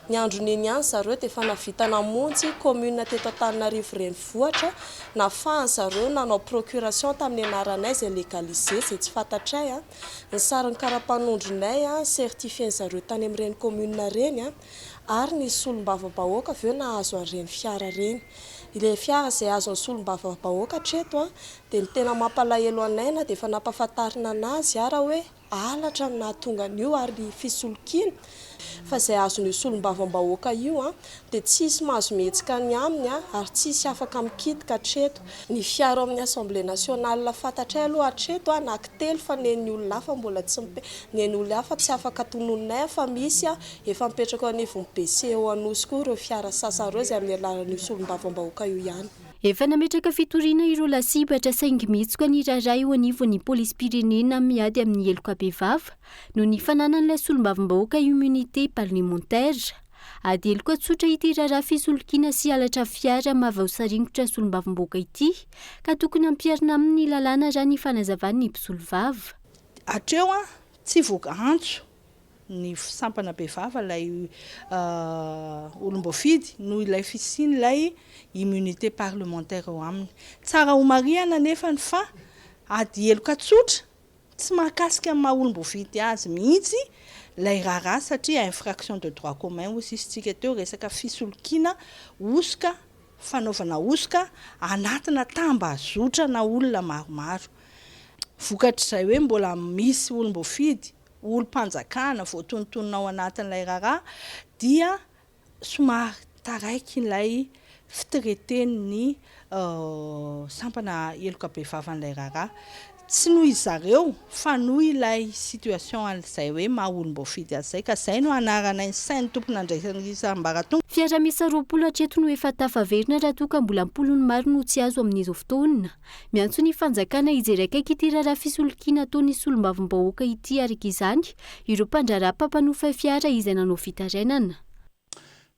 Ny andron'iny ihany zareo dia efa nahavita namonjy commune teto Antananarivo renivohitra nafahany zareo nanao procuration tamin'ny anaranay izay légalisé izay tsy fantatray. Ny sarin'ny kara-panondronay, certifier-ny zareo tany amin'ireny commune ireny ary ny solombavambahoaka avy eo nahazo an'ireny fiara ireny. Ilay fiara izay azon'ny solombavambahoaka hatreto dia ny tena mampalahelo anay na dia efa nampahafantarina an'azy ara hoe halatra no nahatonga an'io ary fisolokiana fa izay azon'io solombavambahoaka io dia tsisy mahazo mihetsika ny aminy ary tsisy afaka mikitika hatreto. Ny fiara ao amin'ny Assemblée nationale fantatray aloha hatreto anaky telo fa nen'ny olona hafa mbola tsy mipe, nen'ny olona hafa tsy afaka tononinay fa misy efa mipetraka eo anivon'ny BC eo Anosy koa ireo fiara sasany ireo izay amin'ny alalan'io solombavambahoaka io ihany. Efa nametraka fitoriana ireo lasibatra saingy mihitsoka ny raharaha eo anivon'ny polisim-pirenena miady amin'ny heloka bevava noho ny fananan'ilay solombavambahoaka immunité parlementaire. Ady heloka tsotra ity raharaha fisolokiana sy halatra fiara mahavoasaringotra solombavambahoaka ity ka tokony hampiharina aminy ny lalàna raha ny fanazavan'ny mpisolovava. Hatreo tsy voaantso ny sampana bevava ilay olom-boafidy noho ilay fisian'ilay immunité parlementaire eo aminy. Tsara homarihana anefany fa ady heloka tsotra tsy mahakasika ny maha olom-boafidy azy mihitsy ilay raharaha satria infraction de droit commun hoy sisa isika teo, resaka fisolokiana hosoka, fanaovana hosoka anatina tambazotrana olona maromaro. Vokatr'izay hoe mbola misy olom-boafidy olom-panjakana voatonontonona ao anatin'ilay raharaha dia somary taraiky ilay fitreten'ny sampana heloka bevavan'ilay raharaha. Tsy noho izy zareo fa noho ilay situation an'izay hoe maha olom-boafidy azy izay ka izay no anaranay ny sain'ny tompon'andraikitra isam-baratonga. Fiara miisa 20 hatreto no efa tafaverina raha toa ka mbola am-polony maro no tsy azo amin'izao fotoana. Miantso ny fanjakana hijery akaiky ity raharaha fisolokiana ataon'ny solombavambahoaka ity araka izany ireo mpandraharaha mpampanofa fiara izay nanao fitarainana.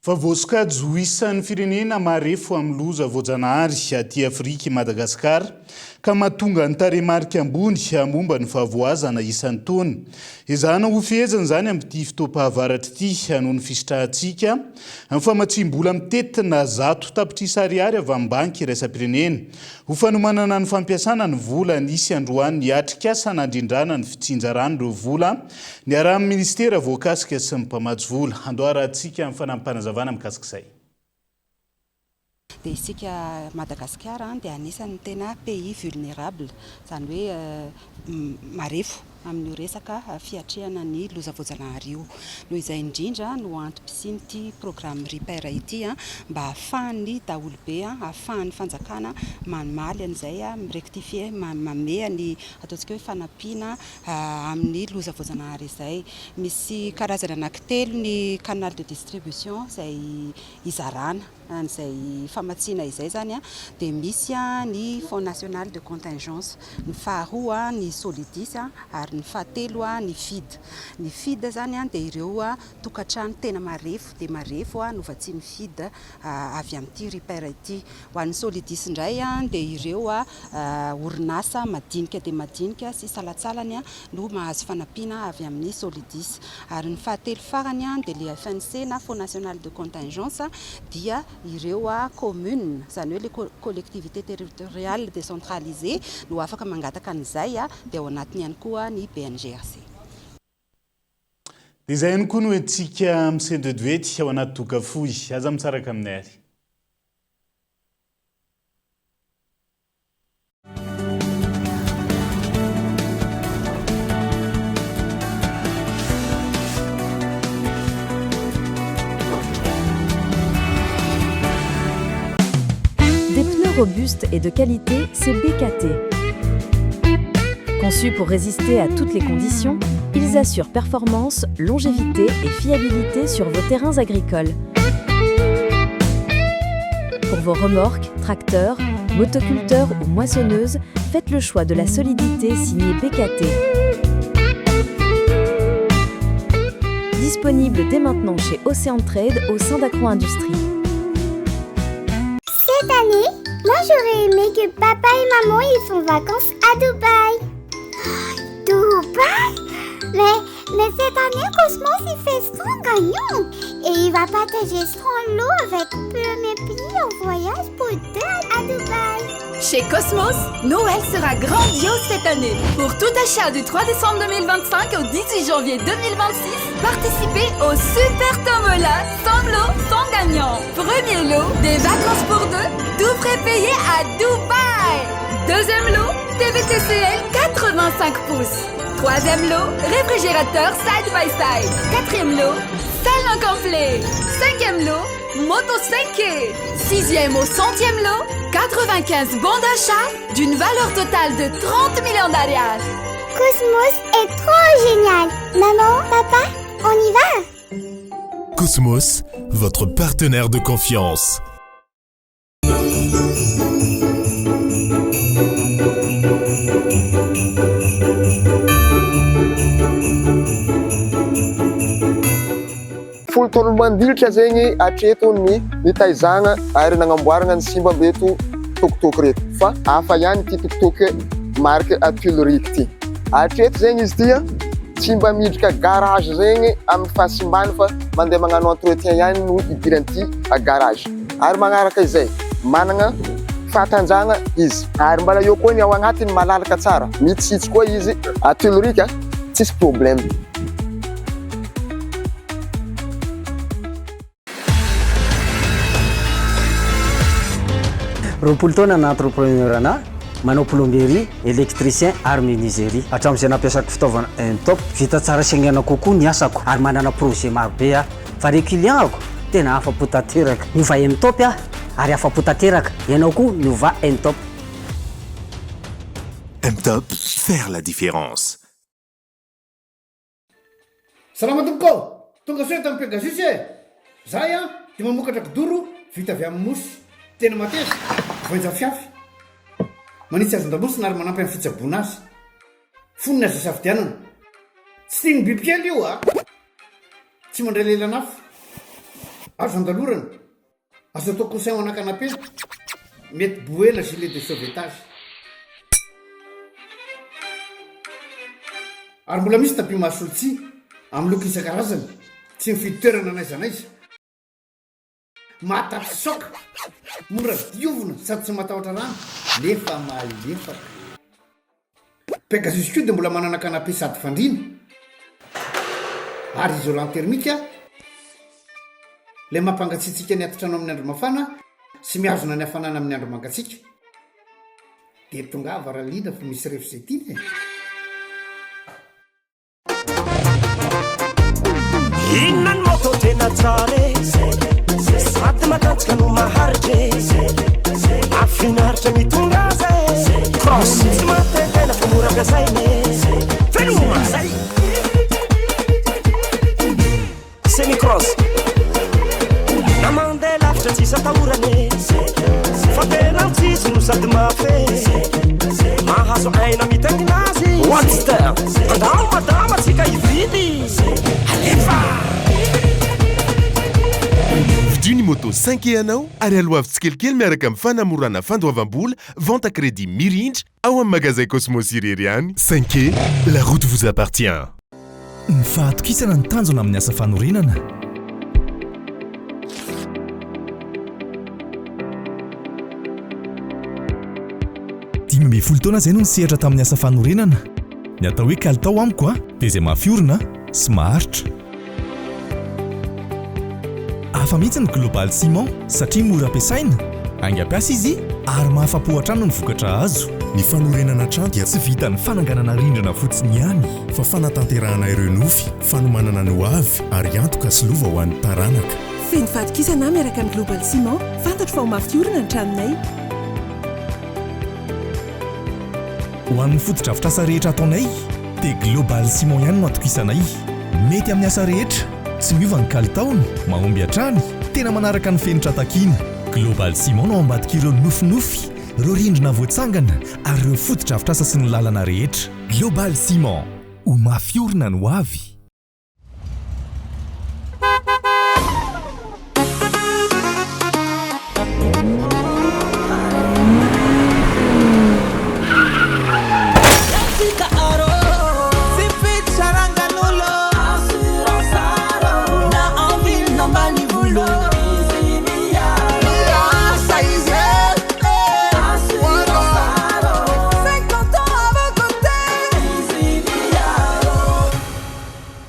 Fa voasokajy ho isan'ny firenena marefo amin'ny loza voajanahary aty Afrika i Madagasikara ka mahatonga ny tarehimarika ambony momba ny fahavoazana isan-taona. Ezahana hofehezina izany amin'ity fotoam-pahavaratra ity noho ny fisitrahantsika ny famatsiam-bola mitentina 100 tapitrisa ariary avy amin'ny Banky iraisam-pirenena ho fanomanana ny fampiasana ny vola nisy androany ny atrikasa nandrindrana ny fitsinjarana ireo vola niarahan'ny minisitera voakasika sy ny mpamatsy vola. Andoharantsika ny fanampim-panazavana mikasika izay. Dia isika Madagasikara dia anisan'ny tena pays vulnérable, izany hoe marefo amin'io resaka fiatrehana ny loza voajanahary io. Noho izay indrindra no antom-pisian'ity programme RIPER ity mba ahafahan'ny daholobe, ahafahan'ny fanjakana mamaly an'izay, mi-rectifier, mameha ny ataontsika hoe fanampiana amin'ny loza voajanahary izay. Misy karazany anankitelo ny canal de distribution izay izarana. an'izay famatsiana izay izany dia misy ny Fonds national de contingence, ny faharoa ny Solidis ary ny fahatelo ny Fid. Ny Fid izany dia ireo tokantrano tena marefo dia marefo no vatsian'ny Fid avy amin'ity Repair ity. Ho an'ny Solidis indray dia ireo orinasa madinika dia madinika sy salantsalany no mahazo fanampiana avy amin'ny Solidis. Ary ny fahatelo farany dia le FNC na Fonds National de Contingence dia ireo communes, izany hoe le collectivité territoriale décentralisée no afaka mangataka an'izay dia ao anatiny ihany koa ny BNGRC. Dia izay ihany koa no entintsika misendoedoety ao anaty doka fohy. Aza misaraka aminay ary. Des pneus robustes et de qualité, c'est BKT. Conçus pour résister à toutes les conditions, ils assurent performance, longévité et fiabilité sur vos terrains agricoles. Pour vos remorques, tracteurs, motoculteurs ou moissonneuses, faites le choix de la solidité signée BKT. Disponible dès maintenant chez Océan Trade au sein d'Acro Industrie. Cette année, moi j'aurais aimé que papa et maman ils font vacances à Dubaï. Dubaï Mais, mais cette année, Cosmos il fait son gagnant et il va partager son lot avec Premier Pays en voyage pour deux à Dubaï. Chez Cosmos, Noël sera grandiose cette année. Pour tout achat du 3 décembre 2025 au 18 janvier 2026, participez au Super Tombola 100 lots, 100 gagnants. Premier lot, des vacances pour deux, tout frais payé à Dubaï. Deuxième lot, TV TCL 85 pouces. Troisième lot, réfrigérateur side by side. Quatrième lot, salon complet. Cinquième lot, moto 5 Sixième au centième lot, 95 bons d'achat d'une valeur totale de 30 millions d'ariary. Cosmos est trop génial. Maman, papa, on y va Cosmos, votre partenaire de confiance. Folo taona mandilitra zegny hatreto ny nitaizagna ary nagnamboaragna ny simba amreto tokotoko reto fa hafa ihany ity tokotoko marque Atulric ty. Hatreto zegny izy ty tsy mba miditra garage zegny amin'ny fahasimbany fa mandeha magnano entretien ihany no idiran'ity garage. Ary magnaraka izay managna fahatanjahagna izy ary mbala eo koa ny ao agnatiny malalaka tsara mitsitsy koa izy Atulric tsisy problème. 20 taona na entrepreneur ana, manao plomberie, électricien ary menuiserie. Hatramin'izay nampiasako fitaovana M-Top, vita tsara sy haingana kokoa ny asako ary manana projet maro be aho. Fa ireo client-ko tena afa-po tanteraka. Niova M-Top aho ary afa-po tanteraka. Ianao koa miovà M-Top. M-Top, faire la différence. Salama tompoko ô! Tonga soa eto amin'ny Pegasus e! Zahay an dia mamokatra kidoro vita avy amin'ny mousse. Tena mateza, voainja fiafy. Manitsy hazon-damosina ary manampy amin'ny fitsaboana azy. Fonony azo isafidianana. Tsy tian'ny bibikely io a! Tsy mandray lelan'afo. Azo andalorana. Azo atao coussin ho ana canapé, mety bouée na gilet de sauvetage. Ary mbola misy tapis mahasolo tsihy, amin'ny loko isan-karazany, tsy mifidy toerana n'aiza n'aiza. Mahatapy choc, mora diovina sady tsy matahotra rano nefa malefaka. Pegasus koa dia mbola manana canapé sady fandriana ary isolant thermique ilay mampangatsiatsiaka ny atitrano amin'ny andro mafana sy mihazona ny hafanana amin'ny andro mangatsiaka. Dia tongava raha liana fa misy ref izay tiana e! Inona ny moto tena tsara e? Sady matanjaka no maharitra e. Mahafinaritra mitondra azy e. Cross tsy mampitaintaina fa mora ampiasaina e. Veloma zay. Semi cross na mandeha lavitra tsisy atahorana e. Fa tena mitsitsy no sady mafy e. Mahazo aina mitaingina azy. Whatster andao madama tsika hividy. Alefa! Vidio ny moto 5e anao ary aloavy tsikelikely miaraka amin'ny fanamorana fandoavam-bola, vente à crédit mirindra ao amin'ny magazay Cosmos irery ihany. 5e, la route vous appartient. Ny fahatokisana ny tanjona amin'ny asa fanorenana. 15 taona izay no nisehatra tamin'ny asa fanorenana. Ny atao hoe kalitao amiko a, dia izay mafy orina sy maharitra. Hafa mihitsy ny Global Ciment satria mora ampiasaina, haingam-piasa izy ary mahafa-po hatrany ny vokatra azo. Ny fanorenana trano dia tsy vitan'ny fananganana rindrina fotsiny ihany, fa fanatanterahana ireo nofy, fanomanana ny ho avy ary antoka sy lova ho an'ny taranaka. Feno fahatokisana aho miaraka amin'ny Global Ciment, fantatro fa ho mafy orina ny tranonay. Ho an'ny fotodrafitrasa rehetra ataonay dia Global Ciment ihany no atokisanay. Mety amin'ny asa rehetra, tsy miova ny kalitaony, mahomby hatrany, tena manaraka ny fenitra takiana. Global Ciment no ao ambadik'ireo nofinofy, ireo rindrina voatsangana ary ireo fotodrafitrasa sy ny lalana rehetra. Global Ciment, ho mafy orina ny ho avy.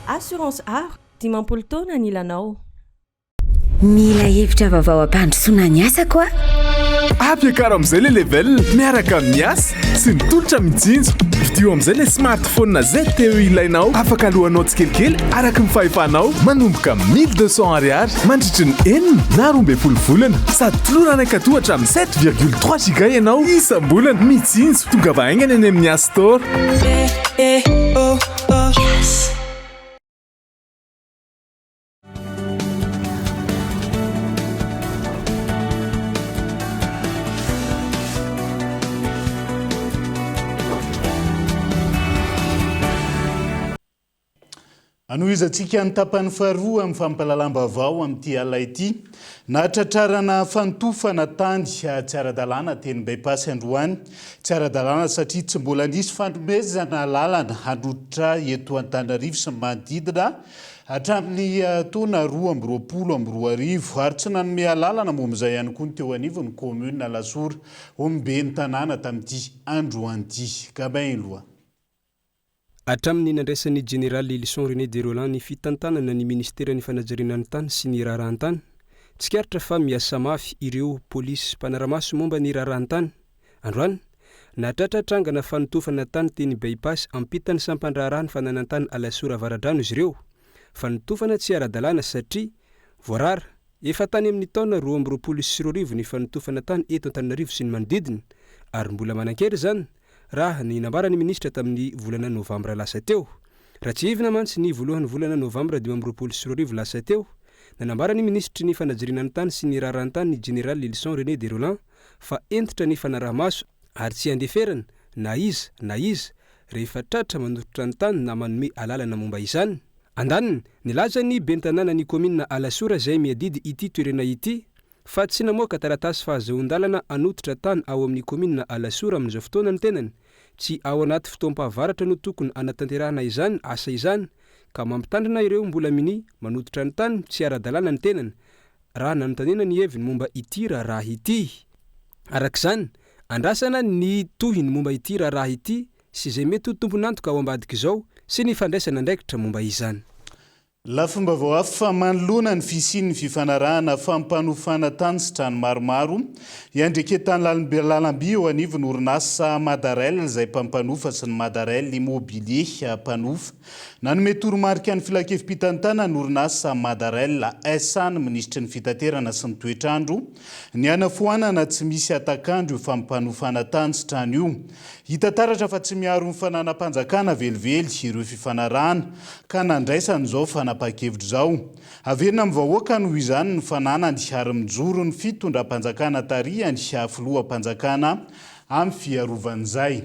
Assurance Aro, 50 taona anilanao. Mila hevitra vaovao hampandrosoana ny asako aho. Ampiakaro amin'izay ilay level miaraka amin'ny Yas sy ny tolotra mitsinjo. Vidio amin'izay ilay smartphone ZTE ilainao afaka aloanao tsikelikely araka ny fahefanao manomboka amin'ny 1200 ariary mandritry ny enina na 12 volana. Sady tolorana hankatoa hatramin'ny 7,3 giga ianao isam-bolana. Mitsinjo, tongava haingana eny amin'ny Yas Store. Anohizantsika ny tapany faharoa amin'ny fampahalalam-baovao amin'ity alina ity. Nahatratrarana fanotofana tany tsy ara-dalàna teny By-Pass androany. Tsy ara-dalàna satria tsy mbola nisy fanomezana lalana hanolotra eto Antananarivo sy ny manodidina Hatramin'ny taona 2022, ary tsy nanome alalana momba izay ihany koa ny teo anivon'ny kaominina Alasora, hoy ny ben'ny tanàna tamin'ity androany ity. Gabin Eloa. Hatramin'ny nandraisan'ny Jeneraly Lylison René de Rolland ny fitantanana ny ministeran'ny fanajariana ny tany sy ny raharahan-tany, tsikaritra fa miasa mafy ireo polisy mpanara-maso momba ny raharahan-tany. Androany, nahatratra trangana fanotofana tany teny By-Pass ampitan'ny sampan-draharahan'ny fananan-tany Alasora Avaradrano izy ireo. Fanotofana tsy ara-dalàna satria voarara efa tany amin'ny taona 2022 ny fanotofana tany eto Antananarivo sy ny manodidina ary mbola manan-kery izany raha ny nambaran'ny minisitra tamin'ny volana novambra lasa teo. Raha tsiahivina mantsy ny voalohan'ny volana novambra 2025 lasa teo, nanambara ny minisitry ny fanajariana ny tany sy ny raharahan-tany ny jeneraly Lylison René de Rolland fa hentitra ny fanaraha-maso ary tsy andeferana na iza na iza rehefa tratra manoritra ny tany na manome alalana momba izany. Andaniny, nilaza ny ben'ny tanànan'ny kaominina Alasora izay miadidy ity toerana ity fa tsy namoaka taratasy fahazoan-dalana hanototra tany ao amin'ny kaominina Alasora amin'izao fotoana ny tenany. Tsy ao anaty fotoam-pahavaratra no tokony hanatanterahana izany asa izany ka mampitandrina ireo mbola minia manototra ny tany tsy ara-dalàna ny tenany raha nanontaniana ny heviny momba ity raharaha ity. Araka izany, andrasana ny tohiny momba ity raharaha ity sy izay mety ho tompon'antoka ao ambadik'izao sy ny fandraisana andraikitra momba izany. Lafim-baovao hafa manoloana ny fisian'ny fifanarahana fampanofana tany sy trano maromaro iandreketan'ny lalamby eo anivon'ny orinasa Madarel izay mpampanofa sy ny Madarel Immobilier mpanofa Nanome toromarika ny filankevi-pitantanana ny orinasa Madarel SA ny minisitry ny Fitaterana sy ny Toetr'andro ny hanafoanana tsy misy hatak'andro io fampanofana tany sy trano io. Hita taratra fa tsy miaro ny fananam-panjakana velively ireo fifanarahana ka nandraisany izao fanapahan-kevitra izao. Averina amin'ny vahoaka noho izany ny fananany ary mijoro ny fitondram-panjakana tarihany filoham-panjakana amin'ny fiarovan'izay.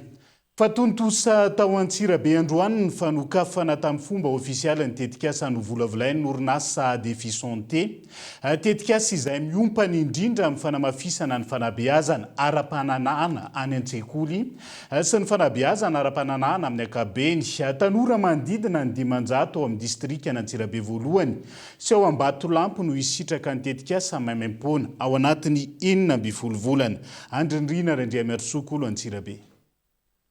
Fa tontosa tao Antsirabe androany ny fanokafana tamin'ny fomba ofisialy ny tetikasa novolavolain'ny orinasa Défi Santé. Tetikasa izay miompana indrindra amin'ny fanamafisana ny fanabeazana ara-pananahana any an-tsekoly sy ny fanabeazana ara-pananahana amin'ny ankapobeny. Tanora manodidina ny 500 ao amin'ny distrikan'Antsirabe voalohany sy ao Ambatolampy no hisitraka ny tetikasa maimaimpoana ao anatin'ny 16 volana. Andry Nirina Randriamiarisoa Kolo Antsirabe.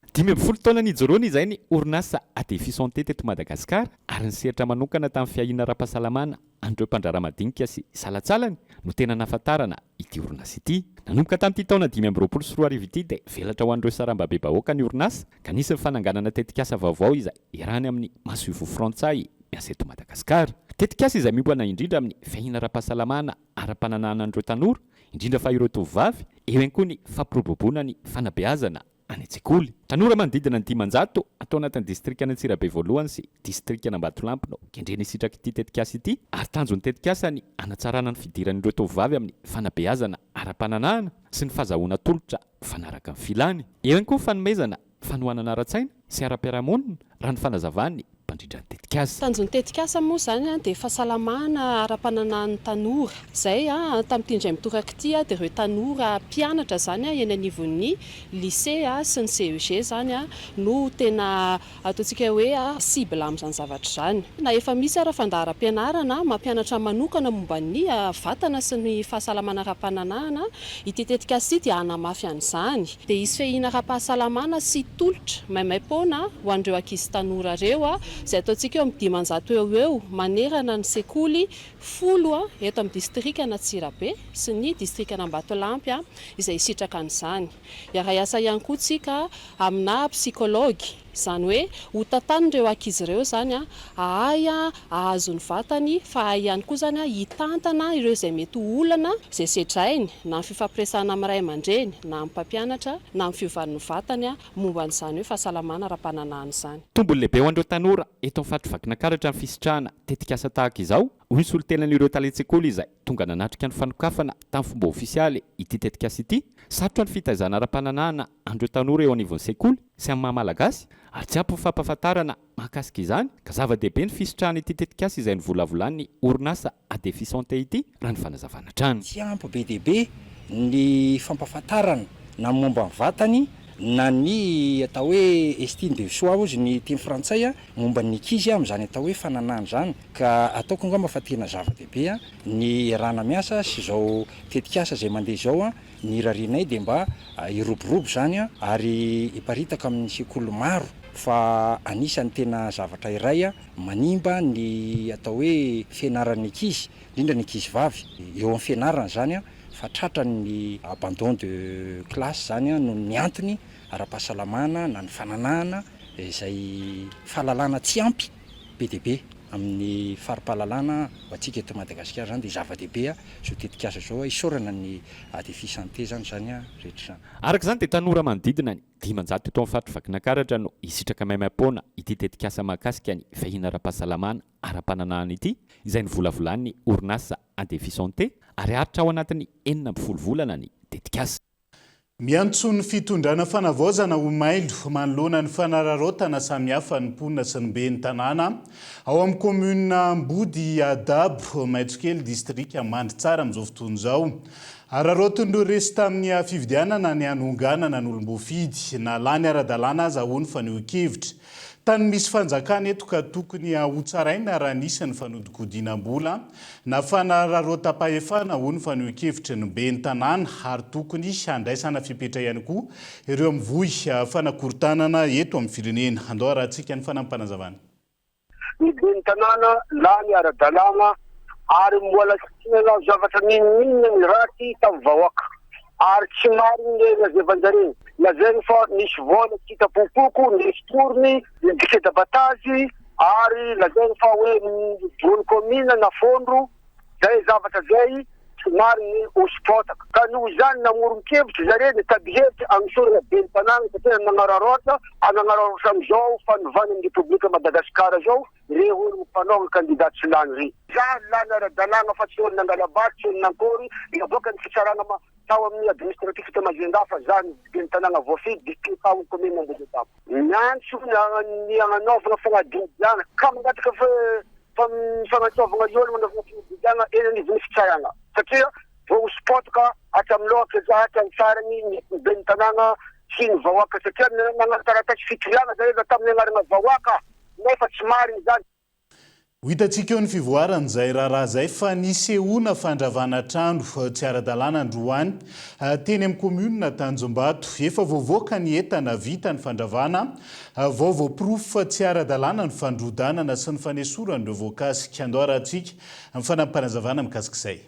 15 taona nijoroany izay ny orinasa Adefi Santé teto Madagasikara ary ny sehatra manokana tamin'ny fiahiana ara-pahasalamana an'ireo mpandraharaha madinika sy salantsalany no tena nahafantarana ity orinasa ity. Nanomboka tamin'ity taona 2025 ity dia velatra ho an'ireo sarambabebahoaka ny orinasa ka nisy ny fananganana tetikasa vaovao izay iarahany amin'ny masoivoho frantsay miasa eto Madagasikara. Tetikasa izay miompana indrindra amin'ny fiahiana ara-pahasalamana ara-pananahana an'ireo tanora, indrindra fa ireo tovovavy, eo ihany koa ny fampiroboroboana ny fanabeazana any an-tsekoly. Tanora manodidina ny 500 ato anatin'ny distrikan'Antsirabe voalohany sy distrikan'Ambatolampy no kendrena hisitraka ity tetikasa ity ary tanjon'ny tetikasa ny hanatsarana ny fidiran'ireo tovovavy amin'ny fanabeazana ara-pananahana sy ny fazahoana tolotra mifanaraka amin'ny filany. Eo ihany koa ny fanomezana fanohanana ara-tsaina sy ara-piarahamonina, raha ny fanazavan'ny mpandrindra ny tetikasa. Tanjon'ny tetikasa moa izany dia fahasalamana ara-pananahan'ny tanora. Izay tamin'ity indray mitoraka ity dia ireo tanora mpianatra izany eny anivon'ny lycée sy ny CEG izany no tena ataontsika hoe cible amin'izany zavatra izany. Na efa misy ara fandaharam-pianarana mampianatra manokana momba ny vatana sy ny fahasalamana ara-pananahana, ity tetikasa ity dia hanamafy an'izany. Dia hisy fiahiana ara-pahasalamana sy tolotra maimaim-poana ho an'ireo ankizy tanora ireo. izay ataontsika eo amin'ny 500 eo ho eo manerana ny sekoly folo eto amin'ny distrikan'Antsirabe sy ny distrikan'Ambatolampy izay hisitraka an'izany. Hiara-hiasa ihany koa tsika amina psychologue, izany hoe ho tantanin'ireo ankizy ireo izany hahay hahazo ny vatany fa hahay ihany koa izany hitantana ireo izay mety ho olana izay sedrainy na amin'ny fifampiresahana amin'ny ray aman-dreny na amin'ny mpampianatra na amin'ny fiovan'ny vatany momba an'izany hoe fahasalamana ara-pananahana izany. Tombony lehibe ho an'ireo tanora eto amin'ny faritr'i Vakinankaratra ny fisitrahana tetikasa tahaka izao, hoy ny solontenan'ireo talen-tsekoly izay tonga nanatrika ny fanokafana tamin'ny fomba ofisialy ity tetikasa ity. Sarotra ny fitaizana ara-pananahana an'ireo tanora eo anivon'ny sekoly sy amin'ny maha Malagasy ary tsy ampy ny fampahafantarana mahakasika izany ka zava-dehibe ny fisitrahana ity tetikasa izay novolavolan'ny orinasa Adefi Santé ity raha ny fanazavana hatrany. Tsy ampy be dia be ny fampahafantarana na ny momba ny vatany na ny atao hoe estime de soi hozy ny teny frantsay momba ny ankizy amin'izany atao hoe fananahana izany ka ataoko angamba fa tena zava-dehibe ny iarahana miasa sy izao tetikasa izay mandeha izao. Ny irarianay dia mba hiroborobo izany ary hiparitaka amin'ny sekoly maro fa anisan'ny tena zavatra iray manimba ny atao hoe fianaran'ny ankizy, indrindra ny ankizy vavy eo amin'ny fianarana izany fa tratran'ny abandon de classe izany noho ny antony ara-pahasalamana na ny fananahana izay fahalalana tsy ampy be dia be amin'ny fari-pahalalana ho antsika eto Madagasikara izany dia zava-dehibe izao tetikasa izao, isaorana ny Adefi Santé izany izany rehetra izany. Araka izany dia tanora manodidina ny 500 eto amin'ny faritr'i Vakinankaratra no hisitraka maimaimpoana ity tetikasa mahakasika ny fiahiana ara-pahasalamana ara-pananahana ity izay novolavolan'ny orinasa Adefi Santé ary haharitra ao anatin'ny 16 volana ny tetikasa. Miantso ny fitondrana fanavaozana ho mailo manoloana ny fanararaotana samihafa ny mponina sy ny ben'ny tanàna ao amin'ny kaominina Ambodiadabo, Maitsokely, distrika Mandritsara amin'izao fotoana izao. Araraotin'ireo resy tamin'ny fifidianana ny hanonganana ny olom-boafidy, na lany ara-dalàna aza hoy ny fanehoan-kevitra. Tany misy fanjakana eto ka tokony hotsaraina raha nisy ny fanodikodinam-bola na fanararaotam-pahefana hoy ny fanehoan-kevitry ny ben'ny tanàna ary tokony handraisana fepetra ihany koa ireo mivoy fanakorontanana eto amin'ny firenena. Andao harahantsika ny fanampinazavana. Ny ben'ny tanàna lany ara-dalàna ary mbola tsy nanao zavatra n'inon'inona ny ratsy tamin'ny vahoaka ary tsy marina le lazavan-jareo. Lazainy fa nisy vola tsy hita popoka nesoriny ny ticket d'abattage ary lazainy fa hoe voan'ny commune nafondro. Zay zavatra zay tsy marigny hoso-potaka. Ka noho izany namoron-kevitry zare nitady hevitry hagnosorana ben'ny tanàgna satria nagnararaotra hanagnararaotra amizao fanovana ny Repoblika Madagasikara zao re olo mpanôgna kandida tsy lany re. Za lany ara-dalàgna fa tsy olo nangala-bato, tsy olo nankôry, navoakan'ny fitsaragna ma tao amin'ny administratif tao Majunga fa za ny ben'ny tanàgna voafidy tao commune Ambodiadabo. Miantso ny hagnanaovagna fagnadihadiana ka mangataka fagnantsoavagna olo manaovagna fanadihadiana eny anivon'ny fitsaragna satria voahoso-potoka hatramin'ny hatramin'ny farany ny ben'ny tanàgna sy ny vahoaka satria nagnano taratasy fitoriagna zare tamin'ny agnarana vahoaka nefa tsy marigny zany. Ho hitantsika eo ny fivoaran'izay raharaha izay fa nisehoana fandravana trano tsy ara-dalàna androany teny amin'ny kaominina Tanjombato. Efa voavoaka ny entana, vita ny fandravana, vao voaporofo fa tsy ara-dalàna ny fandrodanana sy ny fanesorana ireo voakasika. Andao arahantsika ny fanampim-panazavana mikasika izay.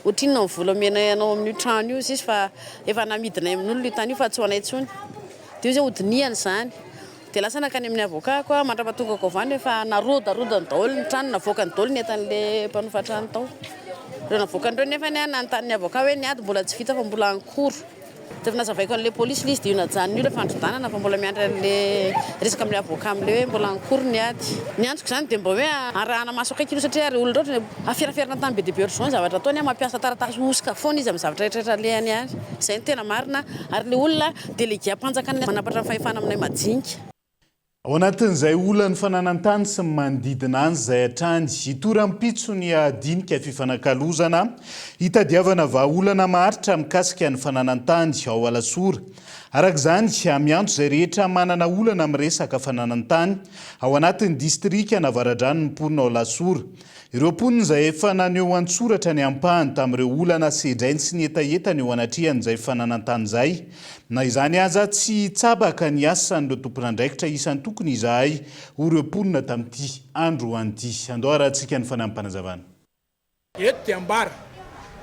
Ohatrinona ny vola omenay anao amin'io trano io sisa fa efa namidinay amin'olona io tany io fa tsy ho anay intsony. Dia io izay hodinihana izany. Dia lasa nankany amin'ny avocat-ko aho, mandra-pahatongako avy any efa narodarodany daholo ny trano, navoakany daholo ny entan'ilay mpanofa trano tao. Ireo navoakany ireo nefany aho nanontany ny avocat hoe ny ady mbola tsy vita fa mbola en cours. Dia efa nazavaiko an'ilay polisy ilay izy dia io najanona io ilay fandrodanana fa mbola miandry an'ilay resaka amin'ilay avocat amin'ilay hoe mbola en cours ny ady. Ny antoko izany dia mba hoe arahana maso akaiky aloha satria ireo olona ireo ohatran'ny aferaferana tany be dia be ohatr'izao ny zavatra ataony, mampiasa taratasy hosoka foana izy amin'ny zavatra rehetra rehetra alehany any. Izay no tena marina ary ilay olona délégué-mpanjakana manampatra ny fahefana aminay majinika. Ao anatin'izay olan'ny fananan-tany sy ny manodidina azy izay hatrany, hitory ampitso ny dinika fifanakalozana hitadiavana vahaolana maharitra mikasika ny fananan-tany ao Alasora. Araka izany, miantso izay rehetra manana olana amin'ny resaka fananan-tany ao anatin'ny distrikan'Avaradrano ny mponina ao Alasora. Ireo mponina izay efa naneho an-tsoratra ny ampahany tamin'ireo olana sedrainy sy ny hetahetany eo anatrehan'izay fananan-tany izay. Na izany aza, tsy hitsabaka ny asan'ireo tompon'andraikitra isan-tokony izahay, hoy ireo mponina tamin'ity androany ity. Andao harahantsika ny fanampim-panazavana. Eto dia ambara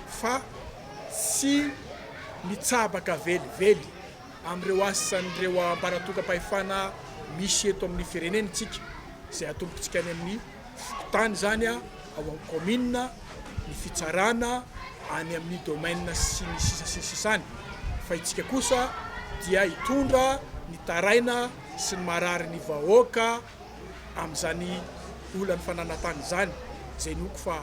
fa tsy mitsabaka velively amin'ireo asan'ireo ambaratongam-pahefana misy eto amin'ny firenena isika, izay atombokintsika any amin'ny fokontany izany, ao amin'ny kaominina, ny fitsarana, any amin'ny domaine sy ny sisa sy ny sisa any, fa isika kosa dia hitondra ny taraina sy ny marary ny vahoaka amin'izany olan'ny fananantany izany, izay inoako fa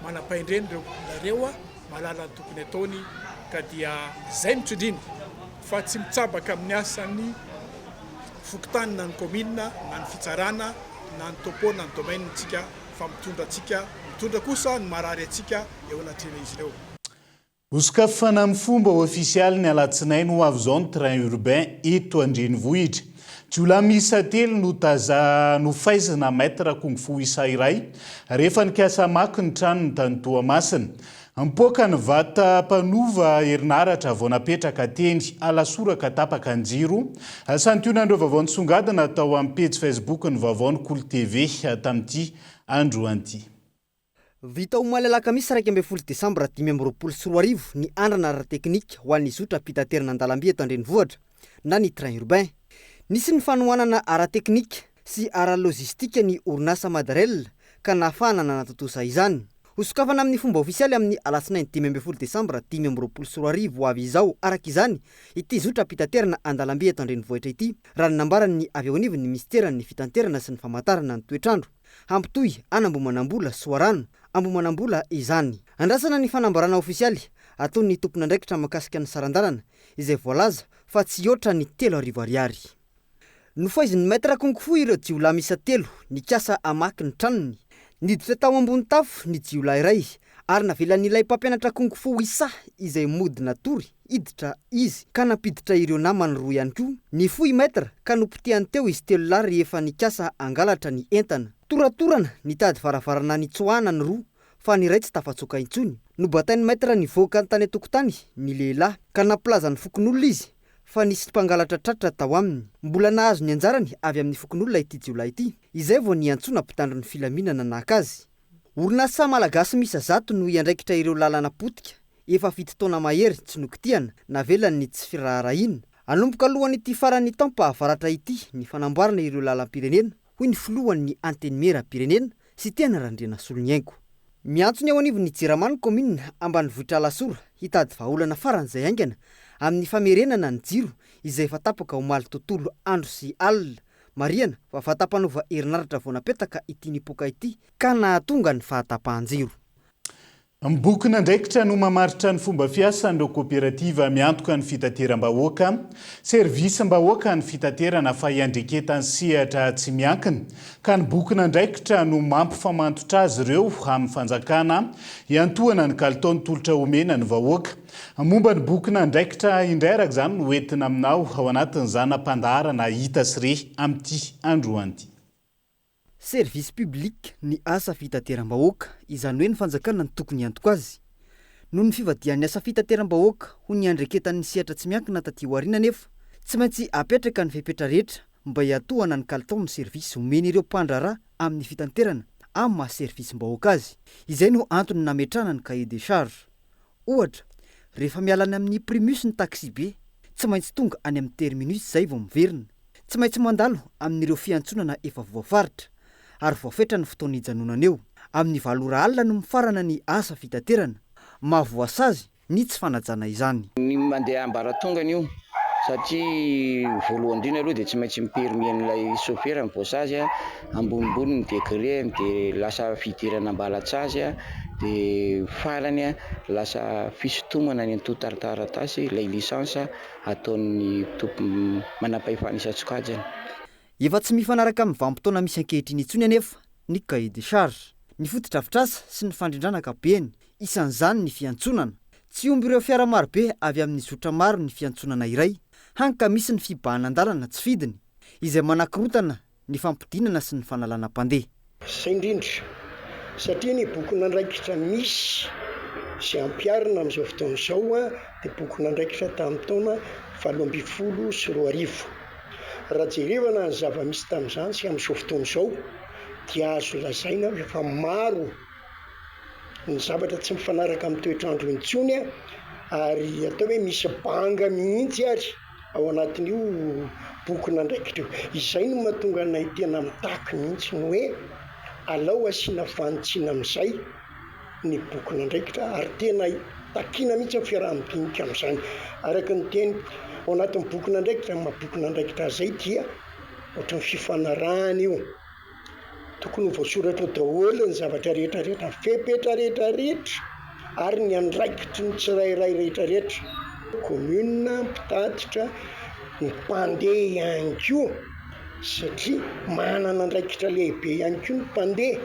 manam-pahendrena ireo olona ireo, mahalala ny tokony ataony, ka dia izay no tsindriana fa tsy mitsabaka amin'ny asan'ny fokontany na ny kaominina na ny fitsarana na ny topo na ny domaine isika fa mitondra antsika, mitondra kosa ny marary antsika eo anatrehan'izy ireo. Hosokafana amin'ny fomba ofisialy ny alatsinainy ho avy izao ny train urbain eto an-drenivohitra. Jiolahy miisa telo no taza nofaizina Maître Kung Fu isa iray rehefa nikasa hamaky ny tranony tany Toamasina. Nipoaka ny vata mpanova herinaratra vao napetraka teny Alasora ka tapaka ny jiro. Santionan'ireo vaovao nisongadina tao amin'ny pejy Facebook ny vaovaon'ny Kolo TV tamin'ity androany ity. Vita omaly alakamisy 11 desambra 2025 ny andrana ara-teknika ho an'ny zotram-pitaterana an-dalamby eto an-drenivohitra na ny train urbain. Nisy ny fanohanana ara-teknika sy ara-lojistika ny orinasa Madarel ka nahafahana nanatontosa izany. Hosokafana amin'ny fomba ofisialy amin'ny alatsinainy 15 desambra 2025 ho avy izao araka izany ity zotram-pitaterana an-dalamby eto an-drenivohitra ity raha ny nambaran'ny avy eo anivon'ny minisiteran'ny fitanterana sy ny famantarana ny toetr'andro. Hampitohy an'Ambohimanambola, Soarano, Ambohimanambola izany. Andrasana ny fanambarana ofisialy ataon'ny tompon'andraikitra mahakasika ny saran-dalana izay voalaza fa tsy hihoatra ny 3000 ariary. Nofaizin'ny Maître Kung Fu ireo jiolahy miisa telo nikasa hamaky ny tranony. Niditra tao ambony tafo ny jiolahy iray ary navelan'ilay mpampianatra Kung Fu Wissa izay mody natory hiditra izy ka nampiditra ireo namany roa ihany koa. Nifoha i Maître ka nopotehany teo izy telo lahy rehefa nikasa hangalatra ny entana. Toratorana nitady varavarana nitsoahana ny roa fa ny iray tsy tafatsoaka intsony. Nobatain'i Maître nivoaka tany an-tokotany ny lehilahy ka nampilaza ny fokonolona izy fa nisy mpangalatra tratra tao aminy. Mbola nahazo ny anjarany avy amin'ny fokonolona ity jiolahy ity, izay vao niantsoana mpitandro ny filaminana naka azy. Orinasa malagasy miisa 100 no hiandraikitra ireo lalana potika efa fito taona mahery tsy nokitihana navelan'ny tsy firaharahiana. Hanomboka alohan'ity faran'ny taom-pahavaratra ity ny fanamboarana ireo lalam-pirenena, hoy ny filohan'ny Antenimierampirenena, Siteny Randrianasoloniaiko. Miantso ny eo anivon'ny Jirama ny kaominina ambanivohitra Alasora hitady vahaolana faran'izay haingana amin'ny famerenana ny jiro izay efa tapaka omaly tontolo andro sy alina. Marihana fa vatam-panova herinaratra vao napetaka ity nipoaka ity ka nahatonga ny fahatapahan-jiro. Ny bokin'andraikitra no mamaritra ny fomba fiasan'ireo koperativa miantoka ny fitateram-bahoaka, servisim-bahoaka ny fitaterana fa iandreketan'ny sehatra tsy miankina, ka ny bokin'andraikitra no mampifamantotra azy ireo amin'ny fanjakana hiantohana ny kalitaon'ny tolotra omena ny vahoaka. Momba ny bokin'andraikitra indray araka izany no entina aminao ao anatin'ny zana-pandaharana hita sy re amin'ity androany ity. Service public ny asa fitateram-bahoaka, izany hoe ny fanjakana no tokony hiantoka azy. Noho ny fivadihan'ny asa fitateram-bahoaka ho niandreketan'ny sehatra tsy miankina taty aoriana anefa, tsy maintsy apetraka ny fepetra rehetra mba hiantohana ny kalitaon'ny servisy omen'ireo mpandraharaha amin'ny fitanterana amin'ny maha servisim-bahoaka azy. Izay no antony nametrahana ny cahier des charges. Ohatra, rehefa miala any amin'ny Primus ny taxi-be, tsy maintsy tonga any amin'ny terminus izay vao miverina. Tsy maintsy mandalo amin'ireo fiantsonana efa voafaritra, ary voafetra ny fotoana hijanonana eo. Amin'ny valo ora alina no mifarana ny asa fitaterana. Mahavoasazy ny tsy fanajana izany. Ny mandeha ambaratongany io satria voalohany indrindra aloha dia tsy maintsy ny permis an'ilay sôfera no voasazy, ambonimbony ny degré-ny dia lasa fidirana ambalan-tsazy dia farany lasa fisintomana ny antontan-taratasy ilay licence ataon'ny tompon manampahefana isan-tsokajiny. Efa tsy mifanaraka amin'ny vanim-potoana misy ankehitriny intsony anefa ny cahier de charge, ny fotodrafitrasa sy ny fandrindrana ankapobeny, isan'izany ny fiantsonana. Tsy omby ireo fiara marobe avy amin'ny zotra maro ny fiantsonana iray. Hany ka misy ny fibahanan-dalana tsy fidiny, izay manakorontana ny fampidinana sy ny fanalana mpandeha. Izay indrindra, satria ny bokin'andraikitra misy sy ampiharina amin'izao fotoana izao dia bokin'andraikitra tamin'ny taona 2018. Raha jerevana ny zava-misy tamin'izany sy amin'izao fotoana izao dia azo lazaina fa efa maro ny zavatra tsy mifanaraka amin'ny toetr'andro intsony ary atao hoe misy banga mihitsy ary ao anatin'io bokin'andraikitra io. Izay no mahatonga anay tena mitaky mihitsy ny hoe alao asiana fanitsiana amin'izay ny bokin'andraikitra ary tena takiana mihitsy ny fiaraha-midinika amin'izany. Araka ny teniko, ao anatin'ny bokin'andraikitra, amin'ny maha bokin'andraikitra azy izay dia ohatran'ny fifanarahana io. Tokony ho voasoratra ao daholo ny zavatra rehetra rehetra, ny fepetra rehetra rehetra ary ny andraikitry ny tsirairay rehetra rehetra. Commune, mpitatitra, ny mpandeha ihany koa satria manana andraikitra lehibe ihany koa ny mpandeha.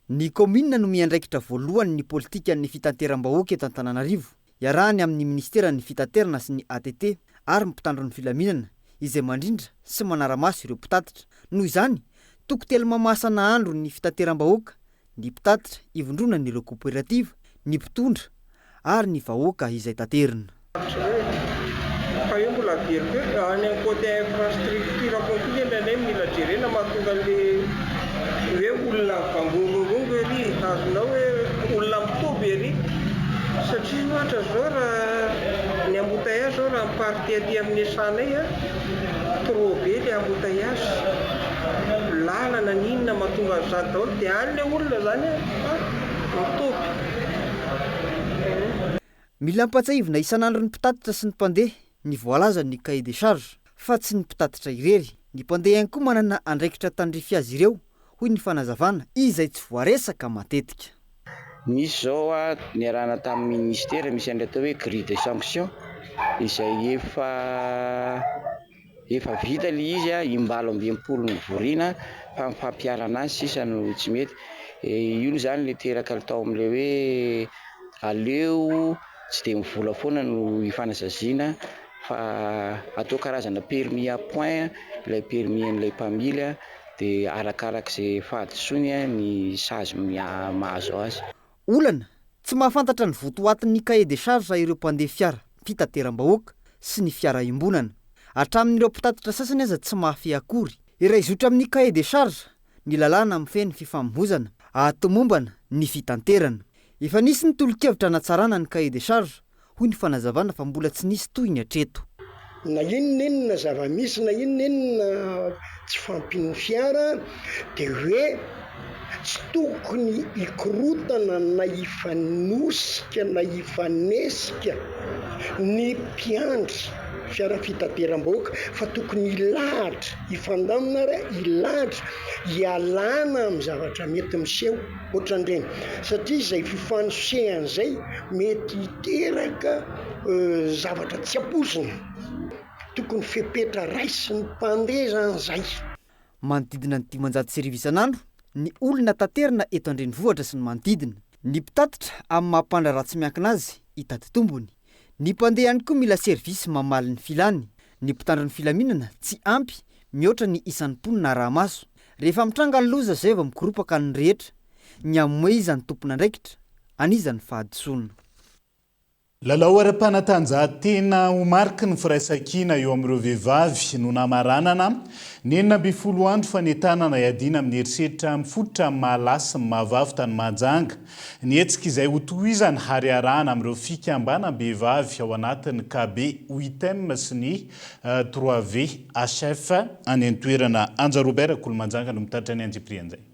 Ny kaominina no miandraikitra voalohany ny politikan'ny fitanteram-bahoaka eto Antananarivo. Iarahany amin'ny minisiteran'ny Fitaterana sy ny ATT ary ny mpitandro ny filaminana izay mandrindra sy manara-maso ireo mpitatitra. Noho izany, toko telo mahamasa-nahandro ny fitateram-bahoaka, ny mpitatitra ivondronan'ireo koperativa, ny mpitondra ary ny vahoaka izay taterina. Fa io mbola averiko hoe any amin'ny côté infrastructure konko indraindray mila jerena mahatonga an'le hoe olona mivangongongongo ery, azonao hoe olona mitoby ery satria ohatra zao raha ny embouteillage zao raha ny partie aty amin'ny esanay a trop be le embouteillage, lalana n'inona mahatonga an'izany daholo dia any le olona zany a fa mitoby. Mila ampahatsiahivina isan'andro ny mpitatitra sy ny mpandeha ny voalazan'ny cahier des charges fa tsy ny mpitatitra irery. Ny mpandeha ihany koa manana andraikitra tandrify azy ireo, hoy ny fanazavana, izay tsy voaresaka matetika. Nisy izao niarahana tamin'ny minisitera misy an'ilay atao hoe grille de sanction izay efa efa vita ilay izy im-860 nivoriana fa ny fampiharana azy sisa no tsy mety. Io izany ilay teraka tao amin'ilay hoe aleo tsy dia ny vola foana no ifanasaziana fa atao karazana permis à point ilay permis an'ilay mpamily dia arakarak'izay fahadisoany ny sazy mahazo azy. Olana, Tsy mahafantatra ny votoatin'ny cahier des charges ireo mpandeha fiara fitateram-bahoaka sy ny fiara iombonana. Hatramin'ireo mpitatitra sasany aza tsy mahafehy akory. Iray zotra amin'ny cahier des charges ny lalàna mifehy ny fifamoivoizana, ahatomombana ny fitanterana. Efa nisy ny tolo-kevitra hanatsarana ny cahier des charges, hoy ny fanazavana fa mbola tsy nisy tohiny hatreto. Na inona inona zava-misy na inona inona tsy fahampian'ny fiara dia hoe tsy tokony hikorotana na hifanosika na hifanesika ny mpiandry fiara fitateram-bahoaka fa tokony hilahatra, hifandamina ary hilahatra hialana amin'ny zavatra mety miseho ohatran'ireny satria izay fifanosehana izay mety hiteraka zavatra tsy ampoizina, tokony fepetra raisin'ny mpandeha izany izay. Manodidina ny 1500 isan'andro ny olona taterina eto an-drenivohitra sy ny manodidina. Ny mpitatitra amin'ny maha mpandraharaha tsy miankina azy hitady tombony. Ny mpandeha ihany koa mila servisy mamaly ny filany. Ny mpitandro ny filaminana tsy ampy mihoatra ny isan'ny mponina araha-maso. Rehefa mitranga ny loza izay vao mikoropaka ny rehetra. Ny amoe iza ny tompon'andraikitra? An'iza ny fahadisoana? Lalao ara-panatanjahantena ho mariky ny firaisankina eo amin'ireo vehivavy no namaranana ny 16 andro fanentanana hiadiana amin'ny herisetra mifototra amin'ny maha lahy sy ny maha vavy tany Mahajanga. Ny hetsika izay hotohizana ary iarahana amin'ireo fikambanam-behivavy ao anatin'ny KB Uitem sy ny 3VHF any an-toerana. Anja Robert Kolomanjanga no mitatitra ny antsipirian'izay.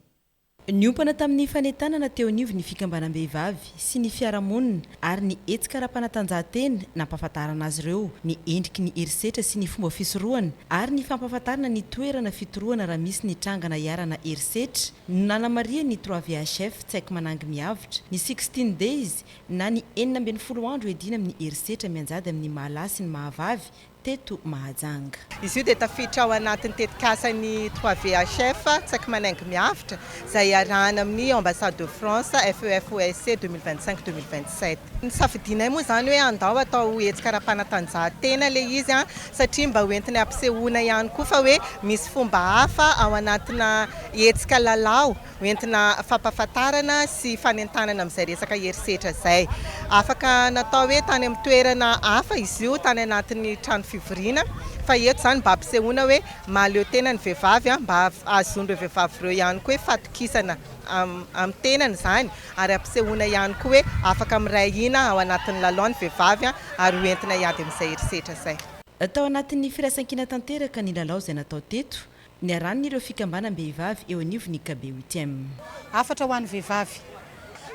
Niompana tamin'ny fanentanana teo anivon'ny fikambanam-behivavy sy ny fiarahamonina ary ny hetsika ara-panatanjahantena nampahafantarana azy ireo ny endriky ny herisetra sy ny fomba fisorohana ary ny fampahafantarana ny toerana fitorohana raha misy ny trangana iharana herisetra no nanamarihan'ny 3VHF tsy haiko manangy miavotra ny Sixteen Days na ny 16 andro iadiana amin'ny herisetra mianjady amin'ny maha lahy sy ny maha vavy. teto Mahajanga. Izy io dia tafiditra ao anatin'ny tetikasan'ny 3VHF, Tsaky Manaingo Miavotra, izay iarahana amin'ny Ambassade de France, FEFOSC 2025 2027. Nosafidianay moa izany hoe andao atao hetsika ara-panatanjahantena ilay izy satria mba ho entina hampisehoana ihany koa fa hoe misy fomba hafa ao anatina hetsika lalao Hoentina fampahafantarana sy fanentanana amin'izay resaka herisetra izay. Afaka natao hoe tany amin'ny toerana hafa izy io, tany anatin'ny trano fivoriana, fa eto izany mba hampisehoana hoe mahaleo tena ny vehivavy, mba hahazoan'ireo vehivavy ireo ihany koa hoe fatokisana amin'ny tenany izany, ary hampisehoana ihany koa hoe afaka miray hina ao anatin'ny lalao ny vehivavy ary hoentina hiady amin'izay herisetra izay. Tao anatin'ny firaisankina tanteraka ny lalao izay natao teto, Niarahan'ireo fikambanam-behivavy eo anivon'ny KBUTM. Hafatra ho an'ny vehivavy,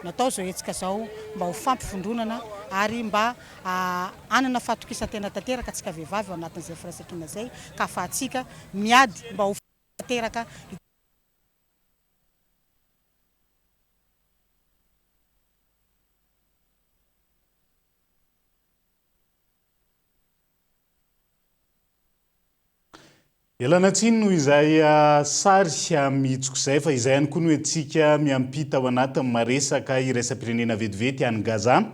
Natao izao hetsika izao mba ho fampivondronana ary mba hanana fahatokisan-tena tanteraka antsika vehivavy ao anatin'izay firaisankina izay ka ahafahantsika miady mba ho tanteraka Ialana tsiny noho izay sary mihitsoka izay fa izay ihany koa no entintsika miampita ao anatin'ny maresaka iraisam-pirenena vetivety any Gaza.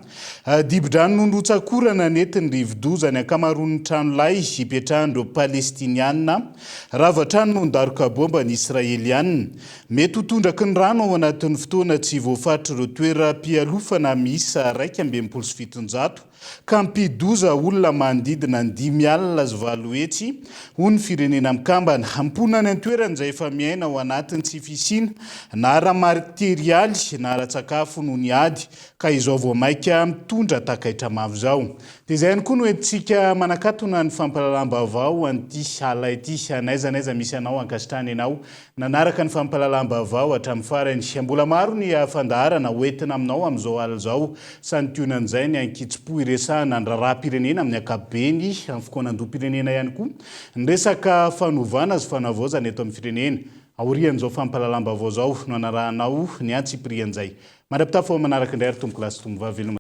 Dibo-drano nirotsak'orana nentin'ny rivodoza ny ankamaroan'ny tranolay ipetrahan'ireo Palestiniana. Rava hatrany noho ny daroka baomba ny Israeliana. Mety ho tondraky ny rano ao anatin'ny fotoana tsy voafaritr'ireo toeram-pialofana miisa 761 ka hampidi-doza olona manodidina ny 850, hoy ny Firenena Mikambana. Mponina any an-toerana izay efa miaina ao anatin'ny tsy fisiana na ara-materialy na ara-tsakafo noho ny ady, ka izao vao mainka mitondra takaitra mafy izao. Dia izay ihany koa no entintsika manakatona ny fampahalalam-baovao an'ity alina ity. N'aiza n'aiza misy anao, ankasitrahana ianao Nanaraka ny fampahalalam-baovao hatramin'ny farany. Mbola maro ny fandaharana hoentina aminao amin'izao alina izao. Santionan'izay ny ankitsim-po hiresahana ny raharaham-pirenena amin'ny ankapobeny, amin'ny fikaonandoham-pirenena ihany koa, ny resaka fanovana sy fanavaozana eto amin'ny firenena. Aorian'izao fampahalalam-baovao izao no hanarahanao ny antsipirian'izay. Mandra-pitafa ho manaraka indray ry tompokolahy sy tompovavy. Veloma.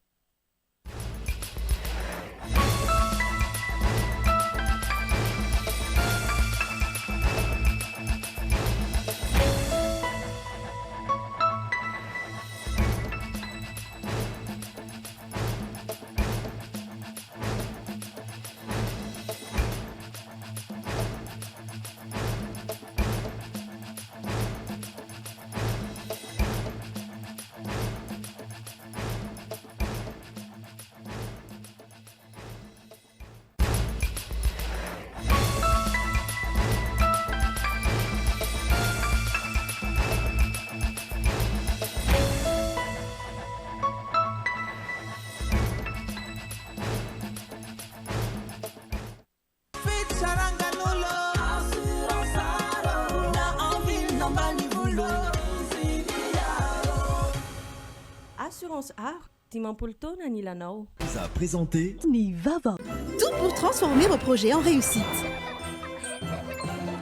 Assurance Aro, 50 taona anilanao. Vous a présenté. Ny vaovao. Tout pour transformer vos projets en réussite.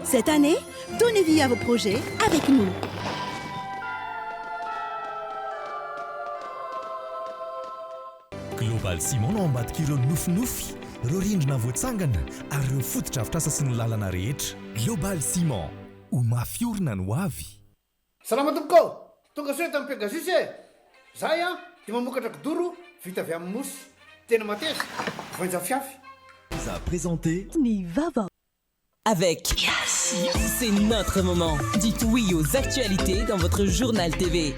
Cette année, donnez vie à vos projets avec nous. Global Ciment no ao ambadik'ireo nofinofy, ireo rindrina voatsangana ary ireo fotodrafitrasa sy ny lalana rehetra. Global Ciment, ho mafy orina ny ho avy. Salama tompoko ô! Tonga soa eto amin'ny Pegasus e! Zahay an dia mamokatra kidoro vita avy amin'ny mousse. Tena mateza, voainja fiafy. Vous a présenté. Ny vaovao. Avec Yes, c'est notre moment. Dites oui aux actualités dans votre journal TV.